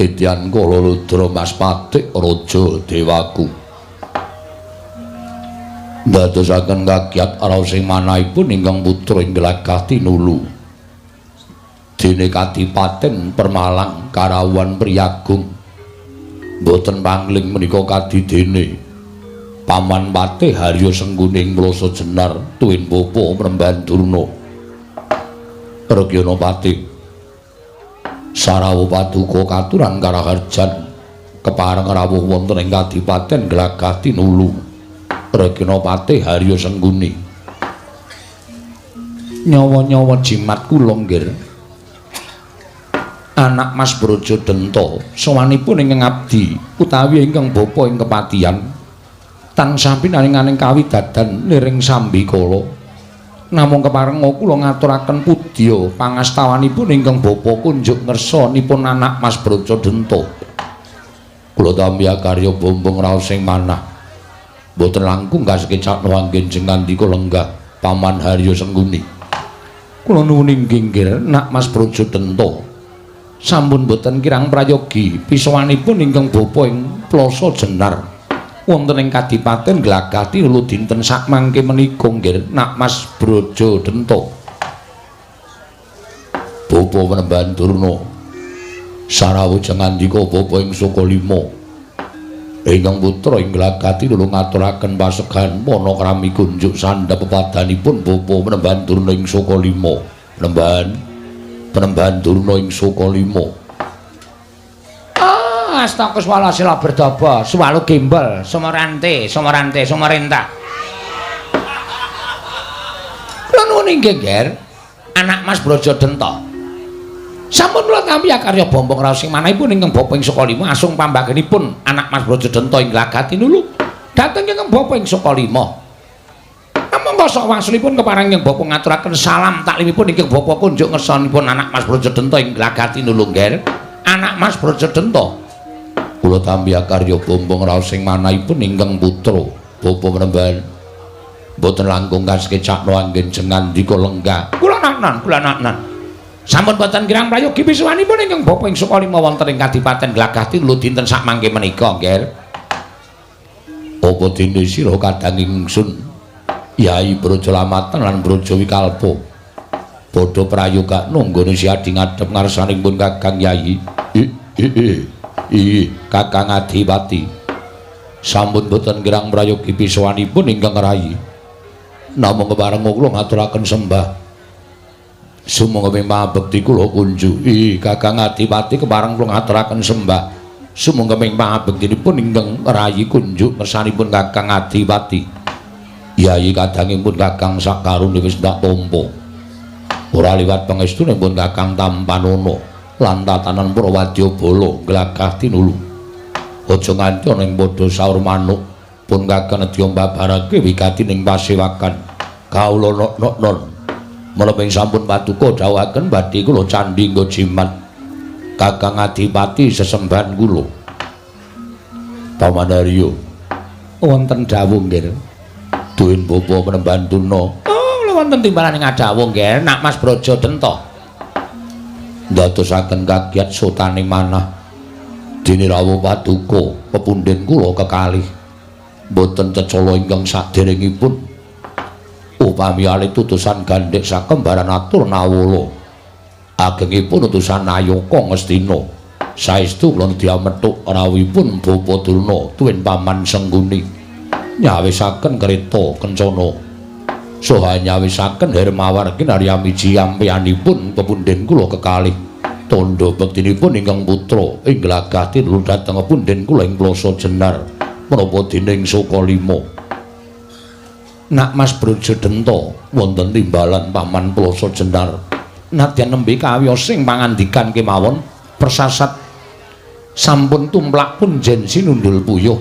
Titian kala ludra Mas Patik Raja Dewaku. Ndadosaken kagiat raos ing manahipun ingkang putra ing Glagah Tinulu. Dene kadipaten Permalang Karawuhan Priyagung. Mboten pangling menika kadidene Paman Patih Harya Sengkuni ing Plasa Jenar tuwin bapa Mremban Durna. Regyana Patih Sarawa paduka katuran karaharjan kepareng rawuh wonten ing kadipaten Glagah Tinulu. Regyana Patih Harya Sengkuni. Nyawa-nyawa jimat kula nggih. Anak Mas Braja Denta sowanipun ingkang abdi utawi ingkang bapa ing kepatihan tansah pinaringaning kawidadan niring sambikala. Namung keparenga kula ngaturaken pudya pangastawanipun ingkang bapa kunjuk ngersanipun anak Mas Braja Denta. Kula tampi akarya bombong raos ing manah. Mboten langkung kasekecakno anggen jengandika lenggah Paman Harya Sengkuni. Kula nuwun inggih nggih nak Mas Braja Denta. Sampun boten kirang prayogi pisowanipun ingkang bapa ing Plasa Jenar wonten ing kadipaten Glagah Tinulu dinten sakmangke menika nggih nak Mas Braja Denta. Bapa Mremban Durna sarawuh jengandika bapa ing Sukalima. Ingkang putra ing Glagah Tinulu ngaturaken pasegan panakrami kunjuk sandhap pepadanipun bapa Mremban Durna ing Sukalima. Mremban Durna ing Sukalima. Ah, astaka sila berdaba, suwalu gembel, sumorante, sumorante, sumarentah. Kula nuwun inggih, Nger. Anak Mas Braja Denta. Sampun kula tampi akarya bombong raos ing manahipun ingkang bapa ing Sukalima asung pambagenipun anak Mas Braja Denta ing Glagah Tinulu dhateng ingkang bapa ing Sukalima. Namung kosok wangsulipun kepareng ingkang bapa ngaturaken salam taklimipun ingkang bapa kunjuk ngersanipun anak Mas Braja Denta ing Glagah Tinulu nggih. Anak Mas Braja Denta. Kula tampi akarya bombong raos ing manahipun ingkang putra bapa Mremban. Mboten langkung kasekecakno anggen jengandika lenggah. Kula naknan, kula naknan. Sampun boten kirang prayogi pisuwanipun ingkang bapa ing Sukalima wonten ing kadipaten Glagah Tinulu dinten sakmangke menika nggih. Apa dene sira kadang ingsun Yai Braja Lamatan lan Braja Wikalpa padha prayogakno nggone si adi ngadhep ngarsaning pun Kakang Yai. Kakang Adipati. Sampun boten kirang prayogi pisuwanipun ingkang rayi. Namung kepareng kula ngaturaken sembah. Sumangga pangabekti kula kunjuk. Kakang Adipati kepareng kula ngaturaken sembah. Sumangga pangabektinipun ingkang rayi kunjuk ngersanipun Kakang Adipati. Yai kadangipun Kakang sakarune wis ndak tampa. Ora liwat pangestune pun Kakang tampanana lan tatanan para wadyabala Glagah Tinulu. Aja nganti ana ing padha saur manuk pun Kakang nedya mbabarake wigati ning pasewakan. Kawula nok-non. Menapa ing sampun paduka dawuhaken badhe kula candhi nggo jimat. Kakang Adipati sesembahan kula. Paman Harya wonten dawuh nggih. Duwin bapa Mremban Durna. Oh, kula wonten timbalan ing dawuh nggih, nak Mas Braja Denta. Ndadosaken kagiat sotane manah. Dene rawuh paduka pepundhen kula kekalih. Mboten cecala ingkang saderengipun. Upami alit utusan gandhek sakembaran atur nawala. Agengipun utusan Nayaka Ngastina. Saestu kula nedya methuk rawuhipun Bapa Durna tuwin Paman Sengkuni. Nyawisaken kereta kencana. Saha nyawisaken Hermawar kinarya miji ampeyanipun pepundhen kula kekalih. Tandha bektinipun ingkang putra ing Glagah Tinulu dhateng pepundhen kula ing Plasa Jenar menapa dening Sukalima. Nak Mas Braja Denta wonten timbalan Paman Plasa Jenar. Nadyan nembe kawiyos ing pangandikan kemawon persasat sampun tumplak punjen sinundul puyuh.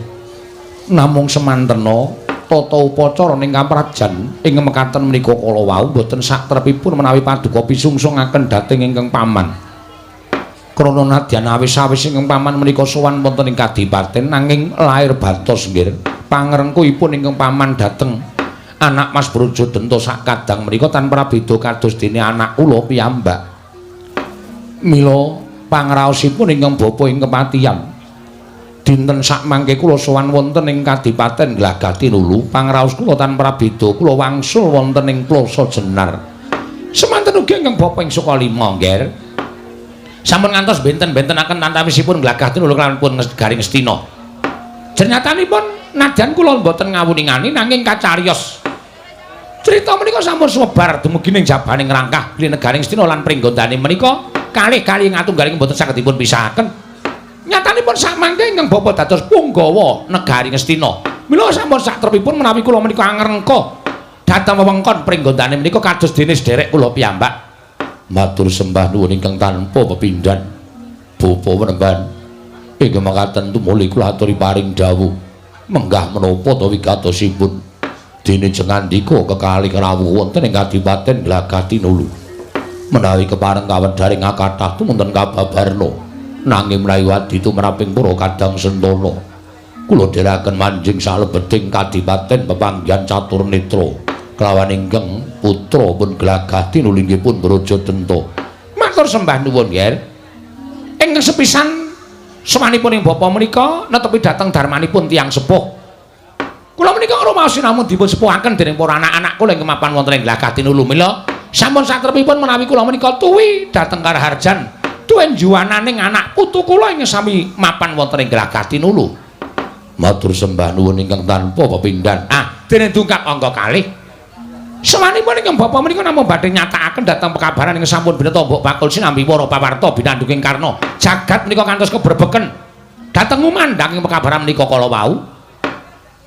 Namung semantena tata upacara ing kaprajan ing mekaten menika kala wau boten satrepipun menawi paduka pisungsungaken dhateng ingkang paman. Krana nadyan awis-awis ingkang paman menika sowan wonten ing kadipaten nanging lair batos nggih pangrengkuhipun ingkang paman dhateng anak Mas Braja Denta sakadang menika tanpa prabeda kados dene anak kula piyambak. Mila Pangraosipun ingkang bapa ing kepatihan. Dinten sakmangke kula sowan wonten ing Kadipaten Glagah Tinulu, pangraos kula tan prabeda kula wangsul wonten ing Plaza Jenar. Semanten ugi ingkang bapa ing Sukalima, Ngger. Sampun ngantos benten-bentenaken antawisipun Glagah Tinulu kalawan pun Garing Astina. Jernyatanipun nadyan kula mboten ngawuningani nanging kacariyos. Crita menika sampun sumebar dumugi ning jabaning rangkah bilih negaring Astina lan Pringgondani menika kalih kali ngatunggaling mboten saged dipun pisahaken. Nyatanipun sakmangke ingkang bapa dados punggawa negari Ngastina. Mila sampun satrepipun menawi kula menika angrengka dhateng wewengkon Pringgondani menika kados dene sederek kula piyambak. Matur sembah nuwun ingkang tanpa pepindhan. Bapa Penemban ingkang makaten tumuli kula aturi paring dawuh. Menggah menapa ta wigatosipun dene jengandika kekalih rawuh wonten ing Kadipaten Glagah Tinulu. Menawi kepareng kawedharing kathah tumunten kababarna. Nanging menawi wadi tumraping para kadang sentana kula dherekaken manjing salebeting kadipaten pepanggihan catur netra kelawan ingkang putra pun Glagah Tinulu inggih pun Braja Denta. Matur sembah nuwun, Nger. Ingkang sepisan sowanipun ing bapa menika netepi dhateng darmanipun tiyang sepuh. Kula menika ngrumaosi namung dipun sepuhaken dening para anak-anak kula ingkang mapan wonten ing Glagah Tinulu. Mila sampun satrepipun menawi kula menika tuwi dhateng Karaharjan tuwen juwananing anak putu kula ingkang sami mapan wonten ing Glagah Tinulu. Matur sembah nuwun ingkang tanpa pepindhan. Ah, dene dungkap angka kalih. Sowanipun ingkang bapa menika namung badhe nyatakaken dhateng pekabaran ingkang sampun bineta mbok bakul sinambi para pawarta binandunging karna. Jagat menika kantos kebrebeken dhateng ngumandhang ing pekabaran menika kala wau.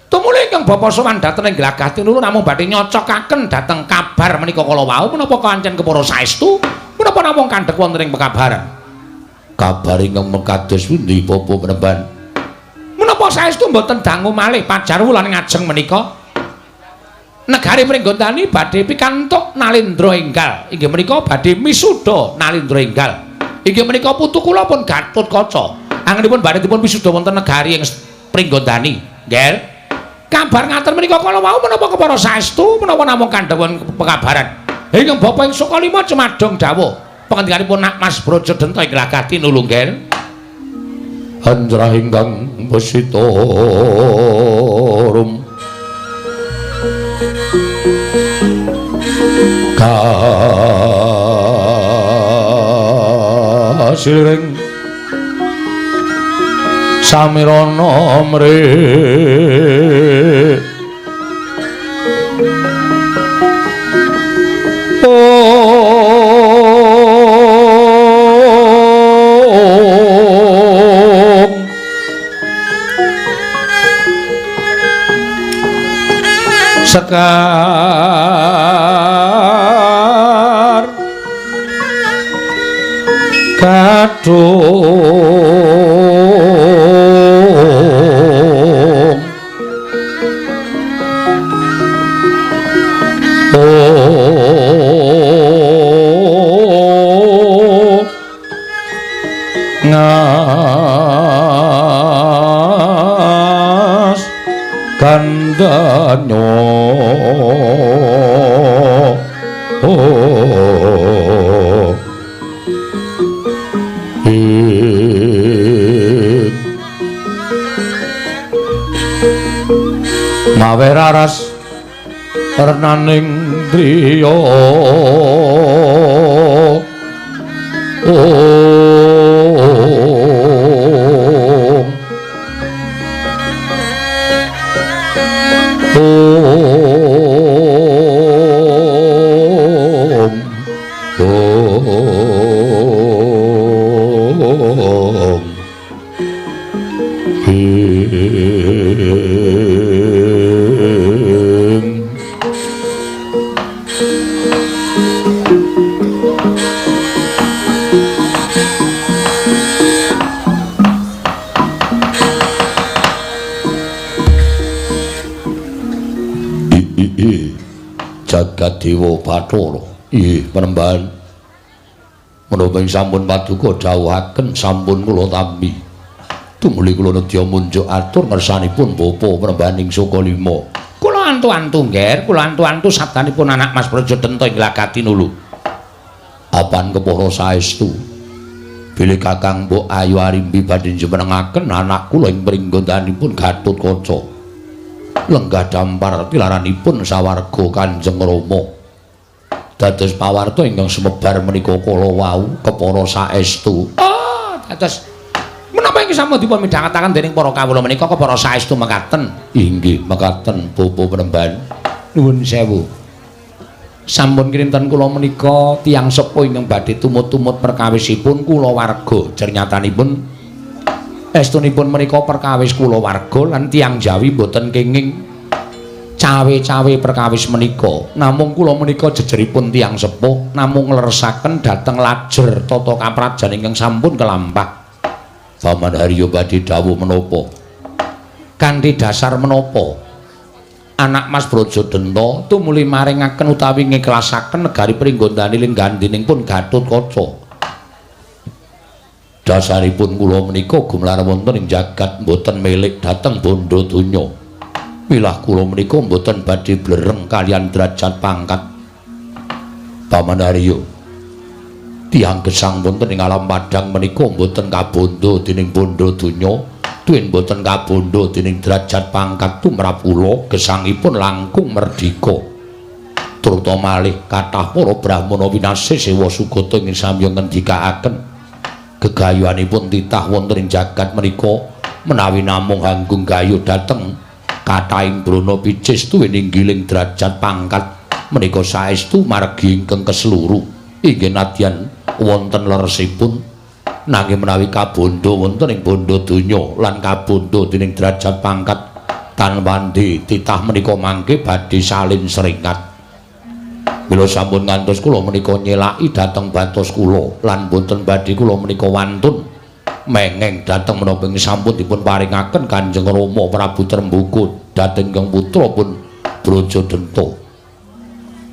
Tumuli ingkang bapa sowan dhateng ing Glagah Tinulu namung badhe nyocokaken dhateng kabar menika kala wau menapa kancen kepara saestu menapa namung kandhek wonten ing pekabaran. Kabar ingkang mekados pundi Bapa Penemban? Menapa saestu mboten dangu malih pajar wulan ngajeng menika? Negari Pringgondani badhe pikantuk Nalendra enggal. Inggih menika badhe misuda Nalendra enggal. Inggih menika putu kula pun Gatotkaca. Anggenipun badhe dipun wisuda wonten negari ing Pringgondani. Nggih. Kabar ngaten menika kala wau menapa kepara saestu menapa namung kandhek wonten pekabaran. Ingkang bapa ing Sukalima cemadong dawuh pangandikanipun Nak Mas Braja Denta ing Glagah Tinulu, Ngger. Anjrah ingkang besita rum kasiring samirana mre sekar kadung ngas gandanyo mawe raras renaning driya Jagat Dewa Bathara. Nggih, Panembahan. Menapa ing sampun paduka dawuhaken sampun kula tampi. Tumuli kula nedya munjuk atur ngersanipun Bapa Panembahan ing Sukalima. Kula antu-antu, Ngger, kula antu-antu sabdanipun anak Mas Braja Denta ing Glagah Tinulu. Apan kepara saestu? Bilih Kakang Mbok Ayu Arimbi badhe jumenengaken anak kula ing pringgondanipun Gatotkaca. Lenggah dampar tilaranipun sawarga Kanjeng Rama. Dados pawarta ingkang sumebar menika kala wau kepara saestu. Oh, dados menapa iki sampun dipun midhangetaken dening para kawula menika kepara saestu mekaten? Inggih, mekaten Bapak Penemban. Nuwun sewu. Sampun kinten kula menika tiyang sepuh ingkang badhe tumut-tumut perkawisipun kulawarga. Jernyatanipun estunipun menika perkawis kulawarga lan tiyang Jawi mboten kenging cawe-cawe perkawis menika. Namung kula menika jejeripun tiyang sepuh namung ngleresaken dhateng lajer tata kaprajan ingkang sampun kelampah. Paman Haryo badhe dawuh menapa? Kanthi dasar menapa anak Mas Brajadenta tumuli maringaken utawi ngiklasaken negari Pringgondani linggandining pun Gatotkaca? Dasaripun kula menika gumelar wonten ing jagat mboten milik dhateng bondo donya. Milah kula menika mboten badhe blereng kaliyan derajat pangkat. Paman Haryo, tiyang gesang wonten ing alam padhang menika mboten kabondo dening bondo donya, tuwin mboten kabondo dening derajat pangkat tumrap kula gesangipun langkung merdika. Terutama malih kathah para brahmana winasih sewa sugata ing samya ngendikaaken gegayuhanipun titah wonten ing jagat menika menawi namung hanggung gayuh dhateng kathahing brana picis tuwin inggiling derajat pangkat menika saestu margi ingkang kesluru inggih nadyan wonten leresipun, nanging menawi kabondo wonten ing bondo donya lan kabondo dening derajat pangkat tanwandi titah menika mangke badhe salin seringat. Mila sampun ngantos kula menika nyelaki dhateng batos kula lan boten badhe kula menika wantun mengeng dhateng menapa ing sampun dipun paringaken Kanjeng Rama Prabu Tremboko dhateng ingkang putra pun Brajadenta.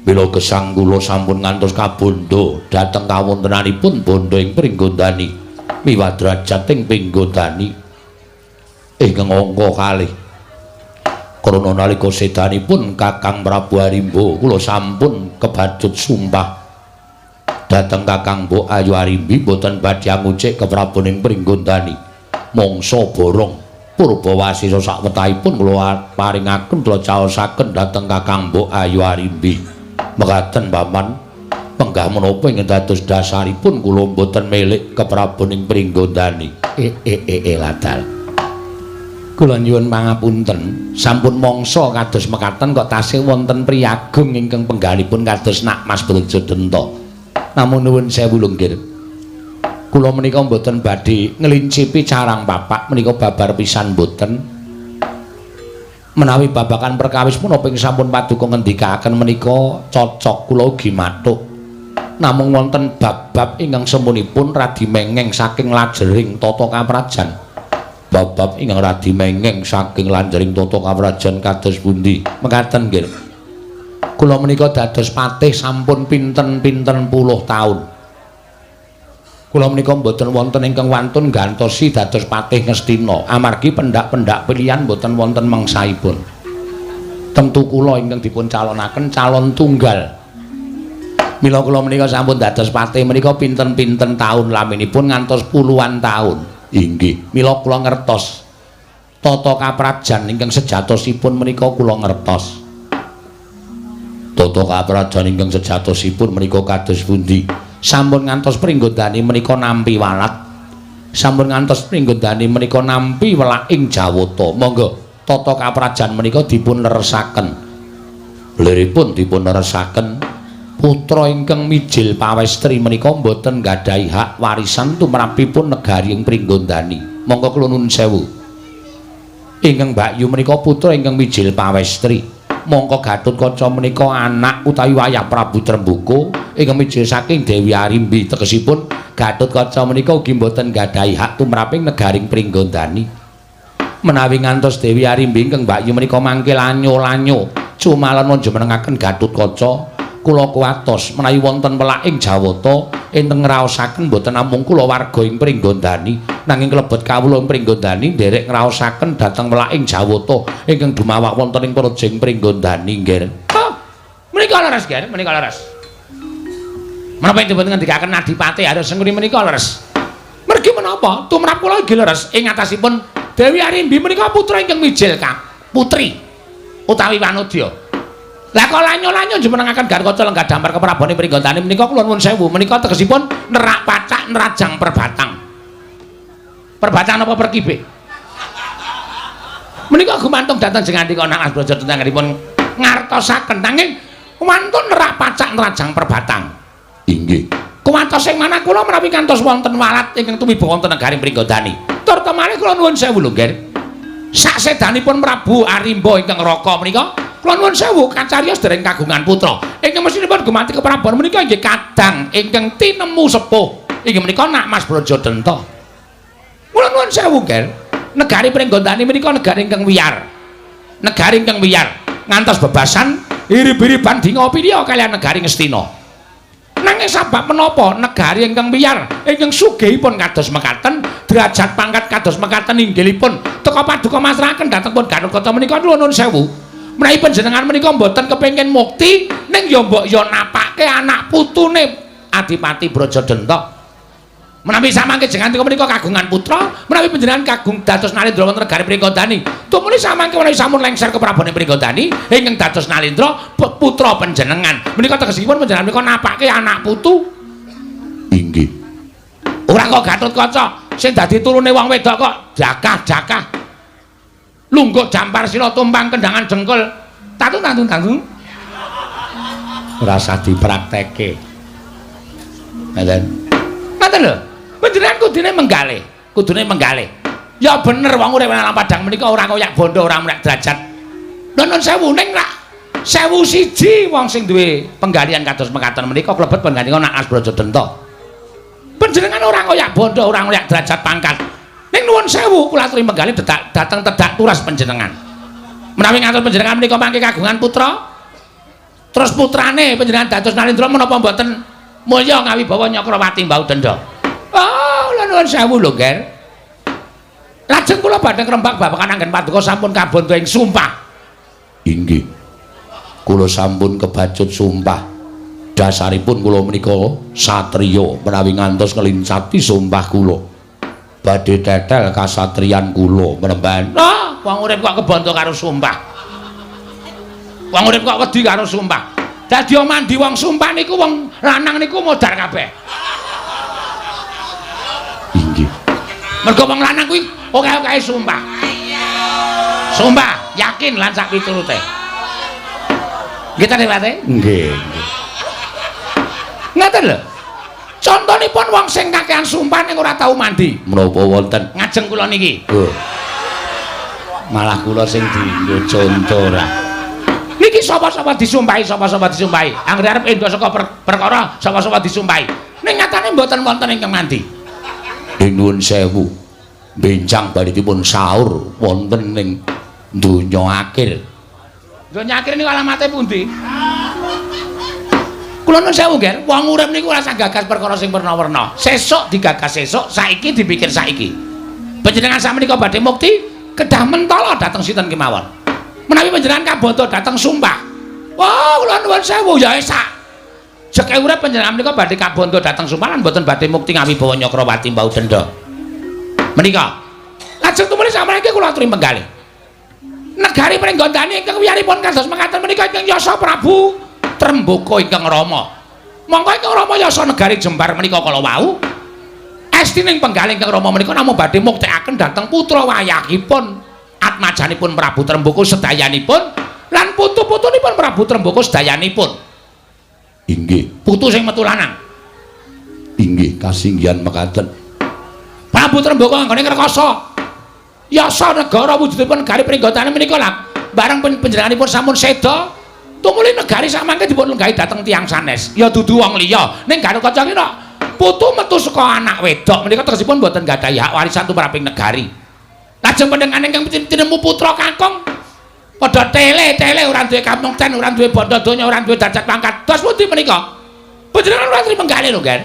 Mila gesang kula sampun ngantos kabondo dhateng kawontenanipun bondo ing Pringgondani miwah derajat ing Pringgondani ingkang angka kalih. Krana nalika sedanipun Kakang Prabu Arimba kula sampun kebacut sumpah dhateng Kakang Mbok Ayu Arimbi boten badhe angucik keprabuning Pringgondani mangsa borong purbawasisa sakwetahipun kula paringaken kula caosaken dhateng Kakang Mbok Ayu Arimbi. Mekaten Paman, penggah menapa ingkang dados dasaripun kula mboten milik keprabuning Pringgondani. Ladal. Kula nyuwun pangapunten, sampun mangsa kados mekaten kok tasih wonten priyagung ingkang penggalipun kados Nak Mas Brajadenta. Namung nuwun sewu lenggir. Kula menika mboten badhe ngelincipi carang papak menika babar pisan mboten. Menawi babakan perkawis punapa ing sampun paduka ngendikaaken menika cocok kula ugi mathuk. Namung wonten bab-bab ingkang semunipun radi mengeng saking lajering tata kaprajan. Bab-bab ingkang radi mengeng saking lajering tata kaprajan kados pundi? Mekaten nggih. Kula menika dados patih sampun pinten-pinten puluh taun. Kula menika mboten wonten ingkang wantun gantosi dados patih Ngastina amargi pendak-pendak pilihan mboten wonten mangsaipun. Tentu kula ingkang dipun calonaken calon tunggal. Mila kula menika sampun dados patih menika pinten-pinten taun laminipun ngantos puluhan taun. Inggih, mila kula ngertos tata kaprajan ingkang sejatosipun menika kula ngertos. Tata kaprajan ingkang sejatosipun menika kados pundi? Sampun ngantos Pringgondani menika nampi walat. Sampun ngantos Pringgondani menika nampi welaking Jawata. Monggo tata kaprajan menika dipun leresaken. Liripun dipun leresaken putra ingkang mijil pawestri menika mboten nggadahi hak warisan tumrapipun negari ing Pringgondani. Monggo kula nuwun sewu. Ingkang Mbakyu menika putra ingkang mijil pawestri. Mongko Gatotkaca menika anak utawi wayah Prabu Tremboko ingkang mijil saking Dewi Arimbi. Tegesipun Gatotkaca menika ugi mboten nggadahi hak tumraping negaring Pringgondani. Menawi ngantos Dewi Arimbi ingkang Mbakyu menika mangke lanyo-lanyo cumalana jumenengaken Gatotkaca, kula kuwatos menawi wonten welaking Jawata enten ngraosaken mboten namung kula warga ing Pringgondani nanging klebet kawula ing Pringgondani nderek ngraosaken dhateng welaking Jawata ingkang dumawak wonten ing praja ing Pringgondani nggih. Menika leres nggih, menika leres. Menapa dipun ngendikaken Adipati Haryo Sengkuni menika leres. menapa? Tumrap kula inggih leres ing atasipun Dewi Arimbi menika putra ingkang mijil Kang, putri utawi Wanodya. Lah kok lanyo-lanyo jumenengaken Garukaca lenggah dampar keprabone Pringgondani menika kula nuwun sewu menika tegesipun nerak pacak nerajang perbatang. Perbatang napa perkibik? Menika gumantung dhateng jengandika Nak Mas Braja tentangipun ngartosaken nanging wantun nerak pacak nerajang perbatang. Inggih. Kuwatos sing manah kula menawi ngantos wonten walat ingkang tumiba wonten negari Pringgondani. Tur kemalih kula nuwun sewu lho, Ngger. Saksedanipun Prabu Arimba ingkang Raka menika kula nuwun sewu kacariyos dereng kagungan putra. Ingkang mesinipun gumanti keprabon menika inggih kadang ingkang tinemu sepuh. Inggih menika Nak Mas Brajadenta. Kula nuwun sewu, Ngger. Negari Pringgondani menika negari ingkang wiyar. Negari ingkang wiyar ngantos bebasan irib-iriban dingopi kaliyan negari Ngastina. Nanging sabab menapa negari ingkang wiyar ingkang sugihipun kados mekaten, derajat pangkat kados mekaten inggilipun teka paduka masrahaken dhateng pun Garukaca menika nuwun sewu. Menawi panjenengan menika mboten kepengin mukti ning ya mbok ya napake anak putune Adipati Brajadenta. Menawi samangke jenengan menika kagungan putra, menawi panjenengan kagung dados Nalendra wonten negari Pringgondani, tumuli samangke menawi sampun lengser keprabone Pringgondani ingkang dados Nalendra putra panjenengan. Menika tegesipun panjenengan menika napake anak putu. Inggih. Ora kok Gatotkaca sing dadi turune wong wedok kok jakah-jakah. Lungguh jampar sila tumpang kendangan jengkol. Tatu-tatu-tatu. Ora usah dipraktekke. Ngoten. Ngoten lho. Panjenengan kudune menggalih, kudune menggalih. Ya bener wong urip nang padang menika ora koyak bondo, ora mrek derajat. Nuwun sewu ning rak 1001 wong sing duwe penggalihan kados mekaten menika klebet panjenengan Nak Mas Brajadenta. Panjenengan ora koyak bondo, ora koyak derajat pangkat. Ning nuwun sewu kula aturi menggalih dateng tedak turas panjenengan. Menawi ngatur panjenengan menika mangke kagungan putra, terus putrane panjenengan dados Nalendra menapa mboten mulya ngawibawa Nyakrawati Mbau Denda. Oh, kula nuwun sewu lho, Nger. Lajeng kula badhe ngrembak babagan anggen paduka sampun kabondo ing sumpah. Inggih. Kula sampun kebacut sumpah. Dasaripun kula menika satriya menawi ngantos ngelincati sumpah kula. Badhe tetel kasatriyan kula menemban. Ah, wong urip kok kebondo karo sumpah. Wong urip kok wedi karo sumpah. Dadi mandi wong sumpah niku wong lanang niku modar kabeh. Inggih. Mergo wong lanang kuwi akeh-akeh sumpah. Sumpah, yakin lan sak piturute. Nggih ta, Pak? Nggih, nggih. Ngoten lho. Contonipun wong sing kakehan sumpah ning ora tau mandi. Menapa wonten? Ngajeng kula niki. Oh. Malah kula sing dienggo conto ora. Niki sapa-sapa disumpahi, sapa-sapa disumpahi. Anggere arep endo saka perkara sapa-sapa disumpahi. Ning nyatane mboten wonten ingkang mandi. Nuwun sewu. Benjang badhe dipun saur wonten ing donya akhir. Donya akhir niku alamate pundi? Kula nuwun sewu, Nger. Wong urip niku ora usah gagas perkara sing werna-werna. Sesuk digagas sesuk, saiki dipikir saiki. Panjenengan sakmenika badhe mukti kedah mentala dhateng sinten kemawon. Menawi panjenengan kabondo dhateng sumpah. Wah, kula nuwun sewu ya sak. Jeke urip panjenengan menika badhe kabondo dhateng sumpah lan mboten badhe mukti ngawibawa Nyakrawati Mbau Denda. Menika. Lajeng tumuli samangke kula aturi menggalih. Negari Pringgondani ingkang wiyaripun kados mekaten menika ingkang Yasa Prabu Trembaka ingkang Rama. Mongko ingkang Rama yasa negari Jembar menika kala wau estining penggalih ingkang Rama menika namung badhe muktekaken dhateng putra wayahipun atmajanipun Prabu Trembaka sedayanipun lan putu-putunipun Prabu Trembaka sedayanipun. Inggih. Putu sing metu lanang. Inggih kasinggihan mekaten. Prabu Trembaka anggone ngrekasa. Yasa negara wujudipun negari Pringgondani menika lah bareng panjenenganipun sampun seda tumuli negari samangke dipun lenggahi dhateng tiyang sanes. Ya dudu wong liya. Ning Garukaca ki putu metu saka anak wedok menika tegesipun mboten gadhahi hak warisan tumraping negari. Lajeng panjenengan ingkang tinemu putra kakung padha tele-tele ora duwe kamukten, ora duwe bondo donya, ora duwe derajat pangkat. Dos pundi menika? Panjenengan ora trima menggalih lho, Nger.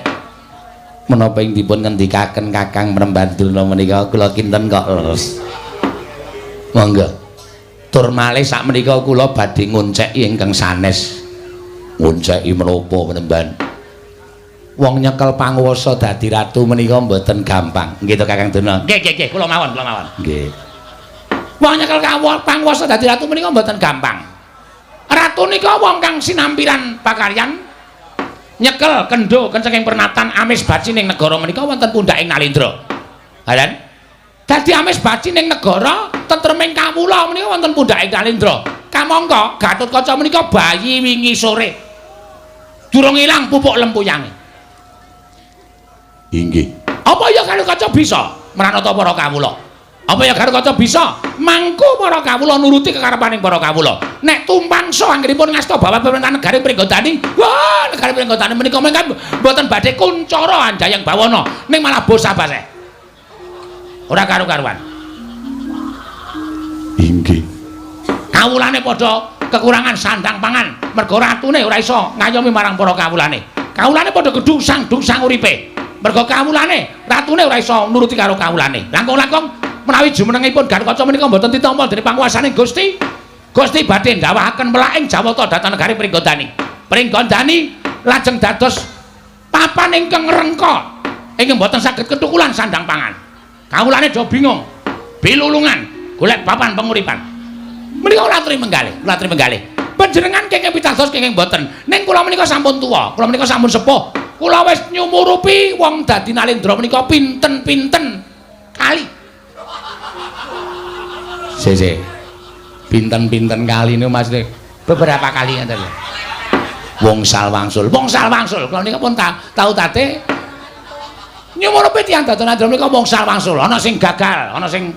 Menapa ing dipun ngendikaken Kakang Mrembandurna menika kula kinten kok leres. Monggo. Tur malih sakmenika kula badhe ngonceki ingkang sanes. Ngonceki menapa Mremban? Wong nyekel panguwasa dadi ratu menika mboten gampang. Nggih to Kakang Durna? Nggih, nggih, nggih, kula mawon, kula mawon. Nggih. Wong nyekel panguwasa dadi ratu menika mboten gampang. Ratu nika wong kang sinampiran pakaryan nyekel kendho kencenging pernatan amis bacining negara menika wonten pundhaking Nalendra. Halan? Dadi amis bacining negara tentreming kawula menika wonten pundhaking Nalendra. Kamangka Gatotkaca menika bayi wingi sore. Durung ilang pupuk lempuyange. Inggih. Apa ya Gatotkaca bisa mranata para kawula? Apa ya Gatotkaca bisa mangku para kawula nuruti kekarepaning para kawula? Nek tumpangsa anggenipun ngasta bawa pemerintahan negari Pringgondani, wah negari Pringgondani menika mengke mboten badhe kuncara anjayang bawana, ning malah bosah-baseh. Ora karu-karuan. Inggih. Kawulane padha kekurangan sandang pangan, mergo ratune ora iso ngayomi marang para kawulane. Kawulane padha gedhusang-dusang uripe. Mergo kawulane, ratune ora iso nuruti karo kawulane. Langkung-langkung menawi jumenengipun Gatotkaca menika mboten ditampa dening panguwasaning Gusti. Gusti badhe ndawahaken melaking Jawata dhateng negari Pringgondani. Pringgondani lajeng dados papan ingkang rengka ingkang mboten saged ketukulan sandang pangan. Kawulane do bingung, bilulungan golek papan penguripan. Menika kula aturi menggalih, kula aturi menggalih. Panjenengan kenging pitados kenging mboten. Ning kula menika sampun tuwa, kula menika sampun sepuh. Kula wis nyumurupi wong dadi Nalendra menika pinten-pinten kali. Sik. Pinten-pinten kali niku maksudnya beberapa kali ngoten lho. Wong sal wangsul. Kula nika pun tau tate nyumurupi tiyang dadi Nalendra menika wong sal wangsul. Ana sing gagal, ana sing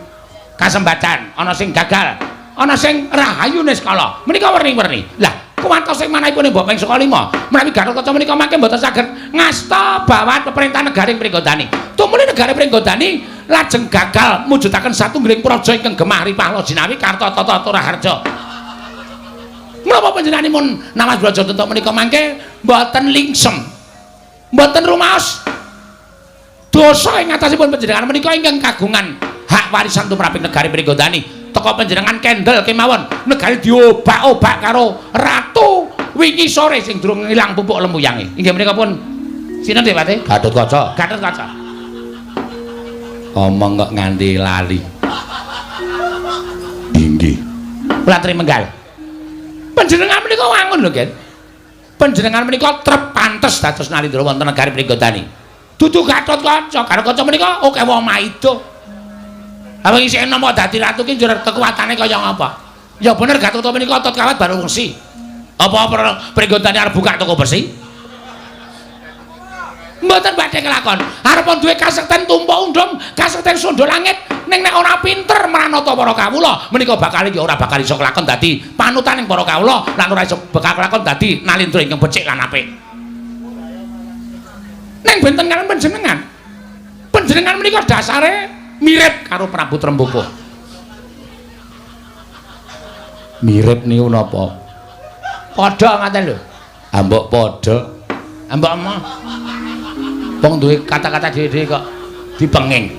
kasembadan, ana sing gagal, ana sing rahayu niskala. Menika werni-werni. Lah, kuwatos sing manahipun mbok ping saka 5. Menawi Gatotkaca menika mangke mboten saged ngasta bawat pemerintahan negari Pringgondani. Tumuli negari Pringgondani lajeng gagal mujudaken satunggiling praja ingkang gemah ripah loh jinawi karta tata raharja. Menapa panjenenganipun Namas Braja Denta menika mangke mboten lingsem. Mboten rumaos. Dosa ing atasipun panjenengan menika ingkang kagungan hak warisan tumraping negari Pringgondani. Teka panjenengan kendel kemawon negari diobak-obak karo ratu wingi sore sing durung ilang pupuk lempuyange. Inggih menika pun sinten nggih Pak? Gatotkaca. Gatotkaca. Omong kok nganti lali. Inggih. Kula aturi menggal. Panjenengan menika wangun lho, Gen. Panjenengan menika trep pantes dados Nalendra wonten negari Pringgondani. Dudu Gatotkaca, Gatotkaca menika akeh wong maida. Apa isih enom kok dadi ratu ki njur kekuatane kaya ngapa? Ya bener Gatotkaca menika otot kawat baru wesi. Apa Pringgondani arep buka toko besi? Mboten badhe kelakon. Arep duwe kasekten tumpuk undhung, kasekten sundha langit, ning nek ora pinter mranata para kawula, menika bakal ya ora bakal iso kelakon dadi panutaning para kawula lan ora iso bakal kelakon dadi Nalendra ingkang becik lan apik. Ning benten kaliyan panjenengan. Panjenengan menika dasare mirip karo Prabu Tremboko. Mirip niku napa? Padha ngaten lho. Ambok padha. Ambok emoh. Wong duwe kata-kata dhewe-dhewe kok dipenging.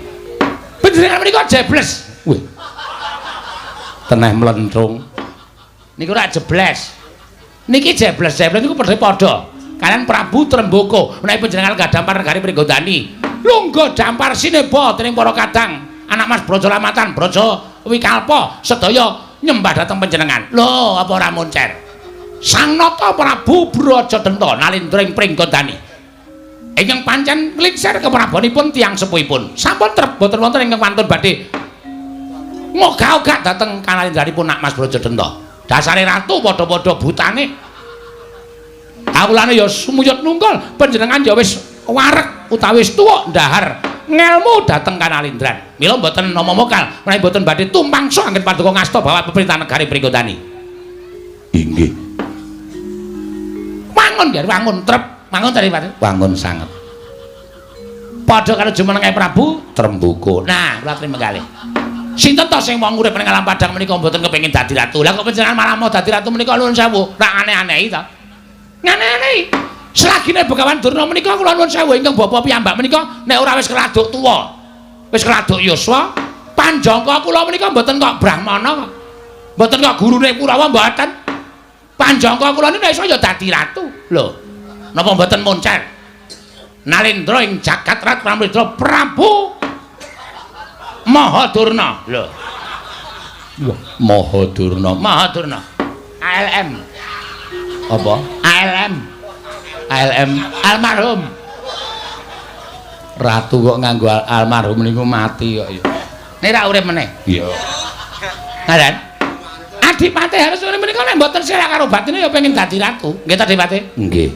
Panjenengan menika jebles. Wih. Teneh mlentrung. Niku ora jebles. Niki jebles-jebles niku padha-padha. Kalian Prabu Tremboko menawi panjenengan gadampar negari Pringgondani. Lungguh dampar sineba dening para kadang, anak Mas Braja Lamatan, Braja Wikalpa sedaya nyembah dhateng panjenengan. Lho, apa ora moncer? Sang Nata Prabu Brajadenta Nalendra ing Pringgondani. Ingkang pancen lingsir keprabonipun tiyang sepuhipun. Sampun trep boten wonten ingkang wantun badhe mogah-ogah dhateng kanalendranipun Nak Mas Brajadenta. Dasare ratu padha-padha butane. Kawulane ya sumuyut nungkul, panjenengan ya wis wareg utawi wis tuwa ndahar ngelmu dhateng kanalindran. Mila mboten nama mokal menawi mboten badhe tumpangsa anggen paduka ngasta bawa pemerintahan negari Pringgondani. Inggih. Wangun ya, wangun trep, wangun tadi Pak. Wangun sanget. Padha karo jumenenge Prabu Tremboko. Nah, kula terima kasih. Sinten to sing wong urip ning alam padang menika mboten kepengin dadi ratu? Lah kok panjenengan malah mau dadi ratu menika nuwun sewu, rak aneh-anehi to. Ngene-anehi. Selagine Begawan Durna menika kula nuwun sewu ingkang bapa piyambak menika nek ora wis keladuk tuwa, wis keladuk yuswa, panjangka kula menika mboten kok brahmana kok. Mboten kok gurune Kurawa mboten. Panjangka kula niku nek iso ya dadi ratu. Lho, napa mboten moncer? Nalendra ing jagat Rat Pramlendra Prabu Mahadurna. Lho. Wah, Mahadurna. Mahadurna. ALM. Apa? ALM. ALM almarhum. Ratu kok nganggo almarhum niku mati kok ya. Nek ra urip meneh. Iya. Ngaran. Adipati Harsana menika nek mboten selak karo batine ya pengen dadi ratu. Nggih ta, Adipati? Nggih.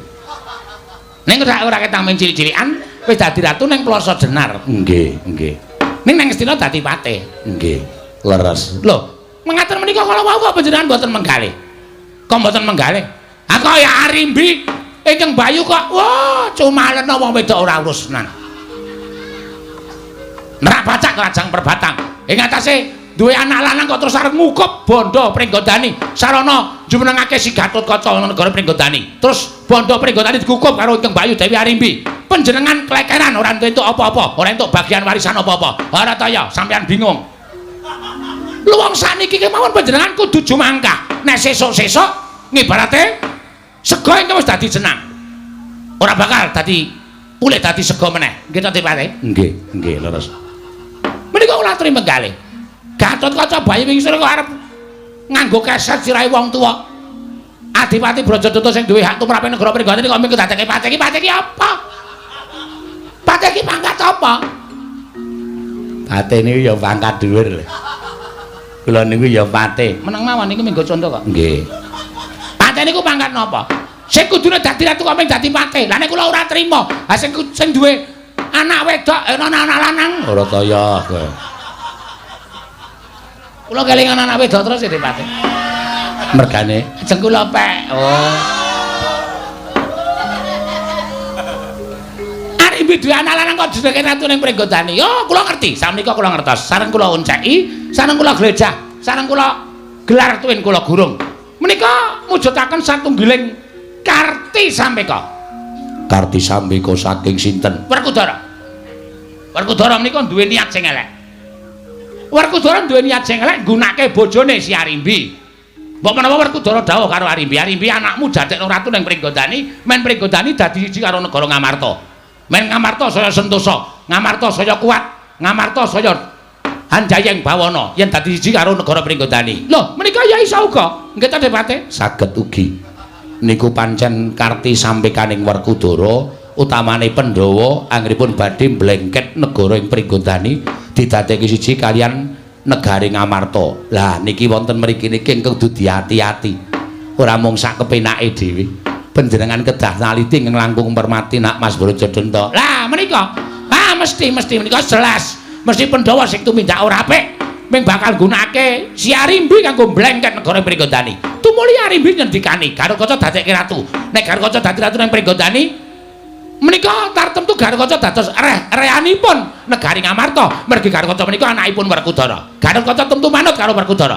Ning ora ketang men cilik-cilikan wis dadi ratu ning Ploso Jenar. Nggih, nggih. Ning nang Ngastina dadi patih. Nggih. Leres. Lho, mengaten menika kala wau kok panjenengan mboten menggalih. Kok mboten menggalih? Ha kaya Arimbi ingkang Bayu kok wah cumalena wong wedok ora urus tenan. Nerak pacak lajang perbatang. Ing atase duwe anak lanang kok terus arep ngukup bondo Pringgodani. Sarana jumenengake si Gatotkaca negara Pringgodani. Terus bondo Pringgodani dikukup karo ingkang Bayu Dewi Arimbi. Panjenengan klekeran ora entuk apa-apa, ora entuk bagian warisan apa-apa. Ora ta ya, sampean bingung. Lho wong sakniki kemawon panjenengan kudu jumangkah. Nek sesuk-sesuk ngibarate sega ingkang wis dadi jenang. Ora bakal dadi pulih dadi sega meneh. Nggih ta, Dipate? Nggih, nggih leres. Menika kula aturi menggalih. Gatotkaca Bayu wingi sore kok arep nganggo keset sirahe wong tuwa. Adipati Brajadata sing duwe hak tumrap negara Pringgodani kok mung dadekke patih iki, patih iki apa? Patih iki pangkat apa? Patih niku ya pangkat dhuwur lho. Kula niku ya patih. Meneng mawon niku minggo contoh kok. Nggih. Patih niku pangkat napa? Sing kudune dadi ratu kok mung dadi patih. Lah nek kula ora trima, ha sing duwe anak wedok ana anak lanang ora kaya kowe. Kula kelingan anak wedok terus ya, Dipate. Mergane ajeng kula pek. Oh. Arimbi duwe anak lanang kok jenenge ratu ning Pringgodani. Yo kula ngerti, sakmenika kula ngertos. Sareng kula onceki, sareng kula glejah, sareng kula gelar tuwin kula gurung. Menika mujudaken satunggiling Karti Sambeka. Karti Sambeka saking sinten? Werkudara. Werkudara menika duwe niat sing elek. Werkudara duwe niat sing elek nggunake bojone si Arimbi. Mbok menawa Werkudara dawuh karo Arimbi, "Arimbi anakmu dadekno ratu ning Pringgodani, men Pringgodani dadi siji karo negara Ngamarta. Men Ngamarta saya sentosa, Ngamarta saya kuat, Ngamarta saya hanjayeng bawana yen dadi siji karo negara Pringgodani." Lho, menika ya iso uga. Nggih ta, Depate? Saged ugi. Niku pancen Karti Sambekaning Werkudara utamane Pandhawa anggenipun badhe mblengket negara ing Pringgodani didadekke siji kalian negari Ngamarta. Lah niki wonten mriki niki ingkang kudu diati-ati. Ora mung sak kepenake dhewe. Panjenengan kedah naliti ingkang langkung permati nak Mas Brajadenta. Lah menika, ah mesti menika jelas. Mesti Pandhawa sing tumindak ora apik ming bakal nggunakake si Arimbi kanggo mblengket negara Pringgodani. Tumuli Arimbi ngendikani Garukaca dadekke ratu. Nek Garukaca dadi ratu ning Pringgodani menika tartemtu Garukaca dados reanipun negari Ngamarta. Mergi Garukaca menika anakipun Werkudara. Garukaca tentu manut karo Werkudara.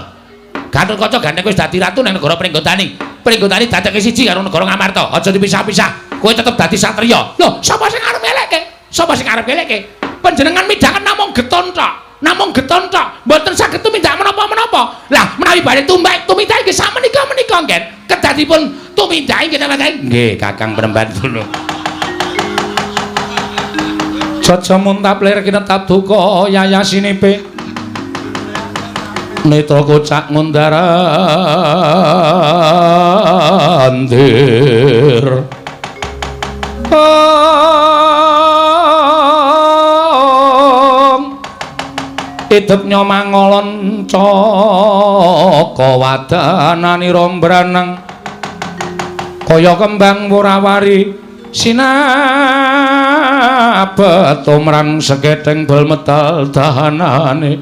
Garukaca gandeng wis dadi ratu ning negara Pringgodani. Pringgodani dadekke siji karo negara Ngamarta. Aja dipisah-pisah. Kowe tetep dadi satriya. Lho, sapa sing arep ngeleke? Sapa sing arep ngeleke? Panjenengan midhangan namung geton tok. Namung geton tok, mboten saged tumindak menapa-menapa. Lah menawi badhe tumindak nggih sakmenika menika nggih. Kedadipun tumindake nggih ta, Nggih, Kakang Prembandono. Caca muntap lir kinetap duka yayasinipe. Netra kocak ngundar andir. Idep nyomangolon caka wadanani rombranang kaya kembang wurawari sinabet omrang seketeng bel metal tahanane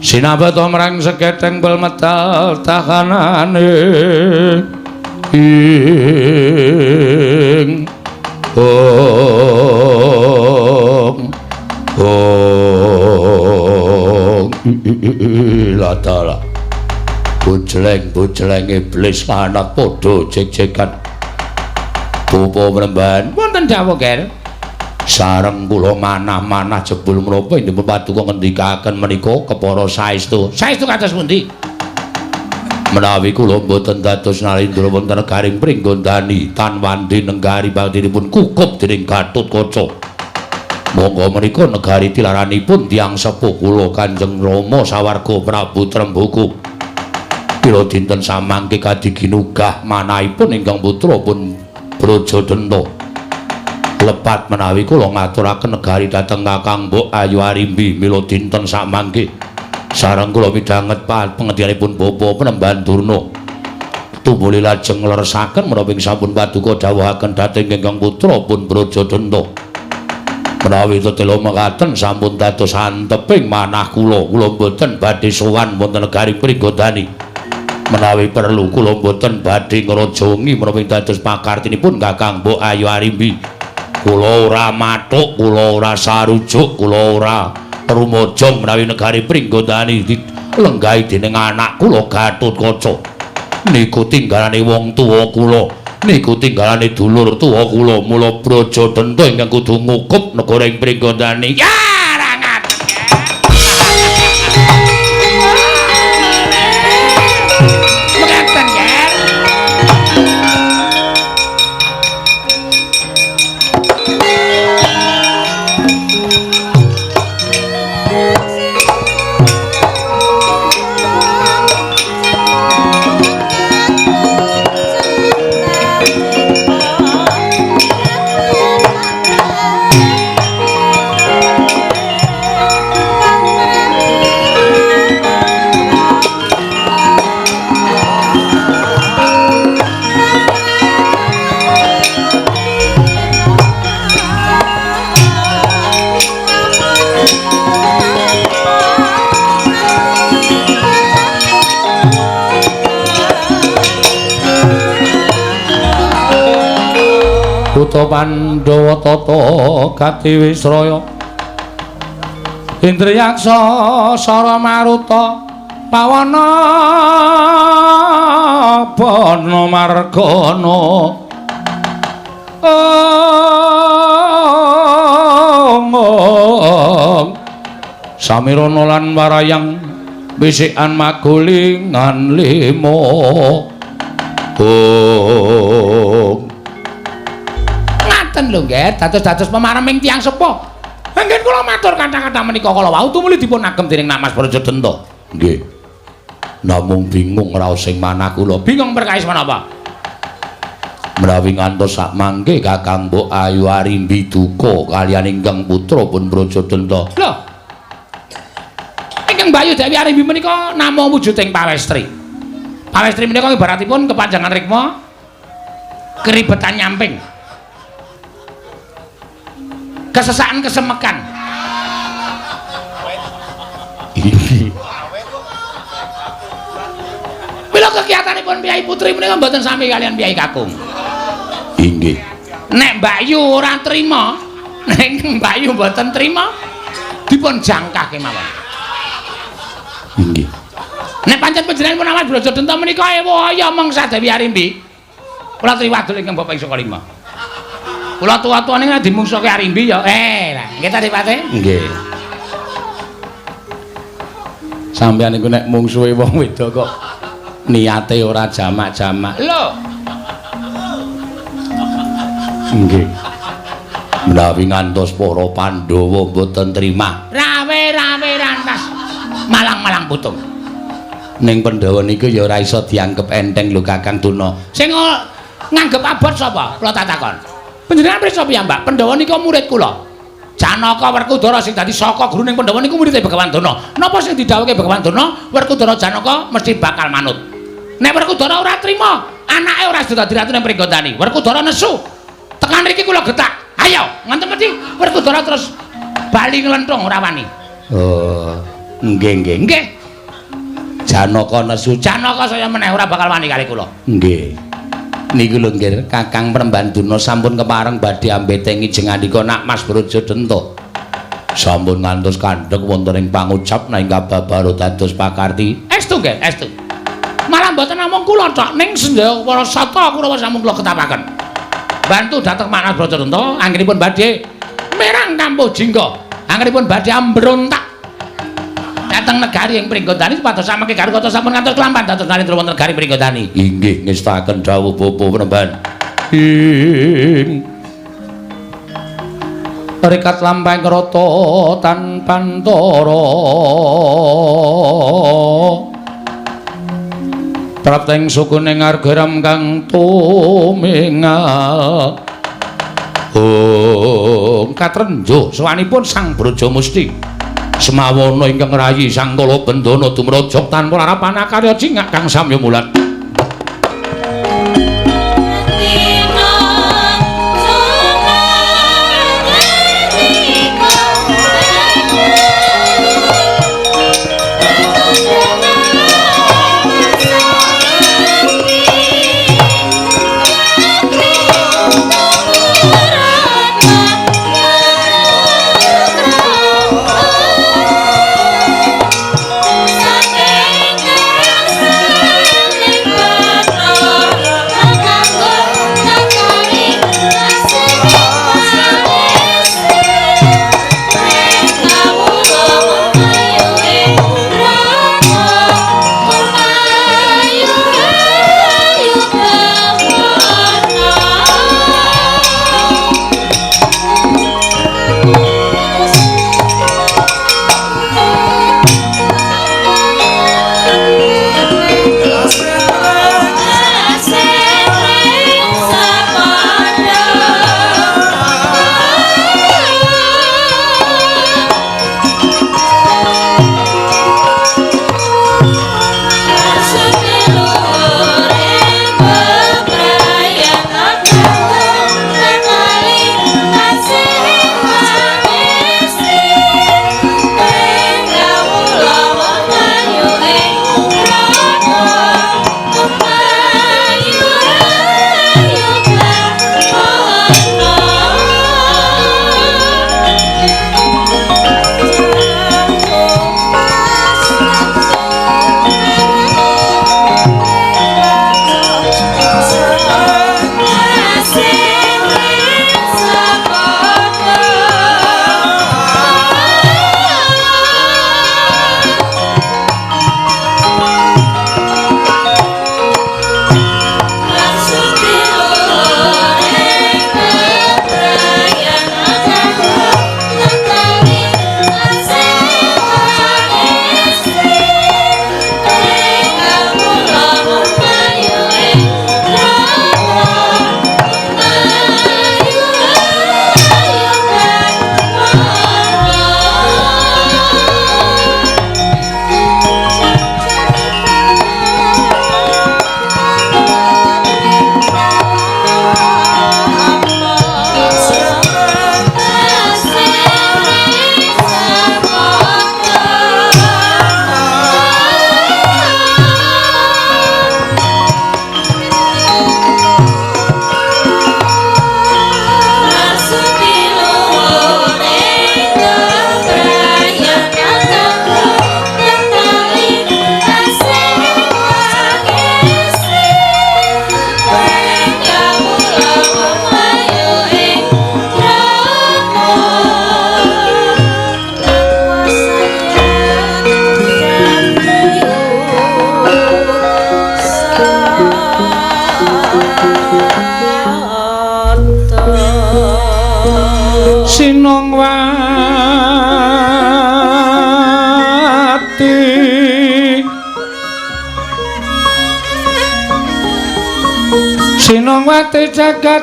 sinabet omrang seketeng bel metal tahanane ing ong ong latala bujleng-bujleng iblis kanat padha jek-jekan. Pupa Mremban wonten dawuh, Ger. Sareng kula manah-manah jebul menapa inggih paduka ngendikaken menika kepara saestu. Saestu kados pundi? Menawi kula mboten dados Narendra wonten negaring Pringgondani tan wandi nenggari baktinipun kukup dening Gatotkaca. Monggo menika negari tilaranipun tiyang sepuh kula Kanjeng Rama sawarga Prabu Tremboko. Pira dinten samangke kadiginugah manahipun ingkang putra pun Brajadenta. Lepat menawi kula ngaturaken negari dhateng Kakang Mbok Ayu Arimbi mila dinten samangke. Sareng kula midhanget pangendikaipun Bapak Penemban Durna. Tumuli lajeng ngleresaken menapa ing sampun paduka dawuhaken dhateng ingkang putra pun Brajadenta. Menawi tetela mekaten sampun dados anteping manah kula, kula mboten badhe sowan wonten negari Pringgondani. Menawi perlu kula mboten badhe ngrajangi menapa ing dados pakartinipun Kakang Mbok Ayu Arimbi. Kula ora mathuk, kula ora sarujuk, kula ora rumaja menawi negari Pringgondani dilenggahi dening anak kula Gatotkaca. Niku tinggalane wong tuwa kula, niku tinggalane dulur tuwa kula, mula Brajadenta ingkang kudu ngukup negara ing Pringgondani. Ya rangat. Mekaten, Ger. Putra Pandhawa tata gati wisraya Indriyaksa sara maruta pawana bana margana ong samirana lan warayang wisikan magulingan limo. Ong ngaten lho nggih, dados-dados pemareming tiyang sepuh. Nggih kula matur kathah-kathah menika kala wau tumuli dipun agem dening Nak Mas Brajadenta. Nggih. Namung bingung raos sing manah kula. Bingung perkawis menapa? Menawi ngantos sak mangke Kakang Mbok Ayu Arimbi duka kaliyan ingkang putra pun Brajadenta. Lho. Ingkang Bayu Dewi Arimbi menika namung wujuding pawestri. Pawestri menika ibaratipun kepanjangan rikma keribetan nyamping. Kesesakan kesemekan. Mila kegiatanipun piyai putri menika mboten sami kaliyan piyai kakung. Inggih. Nek Mbak Yu ora trima, nek Mbak Yu mboten trima, dipun jangkah kemawon. Inggih. Nek pancen panjenenganipun Mas Brajadenta menika ewaya mangsa Dewi Arimbi. Kula triwadul ingkang Bapak Saka Lima. Kula tuwa-tuwane nek dimungsuhke Arimbi ya. Lah nggih ta Dipate? Nggih. Sampeyan niku nek mungsuhe wong wedok kok niate ora jamak-jamak. Lho. Nggih. Menawi ngantos para Pandhawa mboten trima. Rawe-rawe rantas. Malang-malang putung. Ning Pandhawa niku ya ora iso dianggep enteng lho Kakang Durna. Sing nganggep abot sapa? Kula tak takon. Panjenengan pirsa piyambak, Pandhawa nika murid kula. Janaka Werkudara sing dadi saka guruning Pandhawa niku muride Begawan Durna. Napa sing didhawuhke Begawan Durna, Werkudara Janaka mesti bakal manut. Nek Werkudara ora trima, anake ora dadi ratu ning Pringgondani. Werkudara nesu. Tekan mriki kula getak. Ayo, ngoten mesti Werkudara terus bali nglenthung ora wani. Oh, nggih nggih nggih. Janaka nesu, Janaka saya meneh ora bakal wani kali kula. Nggih. Niku lho nggih, Kakang Premban Durna sampun kepareng badhe ambetengi jengandika Nak Mas Brajadenta. Sampun ngantos kandhek wonten ing pangucap ing kababaro dados pakarti. Estu nggih, estu. Malah mboten namung kula tok, ning sedaya para sata Kurawa sampun kula ketapaken. Bantu dhateng Mas Brajadenta anggenipun badhe merang kampuh jingga, anggenipun badhe ambrontak. Dhateng negari ing Pringgondani supados samangke Garukata sampun ngantos kelampahan dados Narendra wonten negari Pringgondani. Inggih ngestakaken dawuh Bapak Panembahan. Ing rekat lampahing rata tanpantara prapteng sukuning argaram kang tumingal. Oh, katrenjo sowanipun Sang Brajamusti Semawana ingkang rayi Sang Kala Bendana dumrajog tanpa larapan akarya cingak kang samya mulat. Sinongwati jagat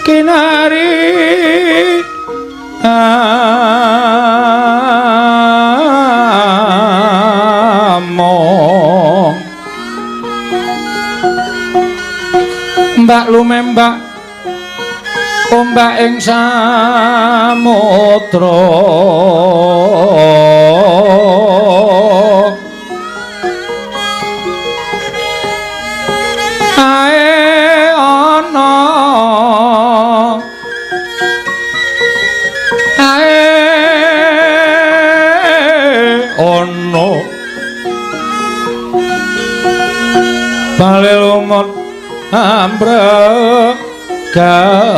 kinari among mbak lumembak ombak ing samudra ae ana ae ana bale lumut ambrek ganggeng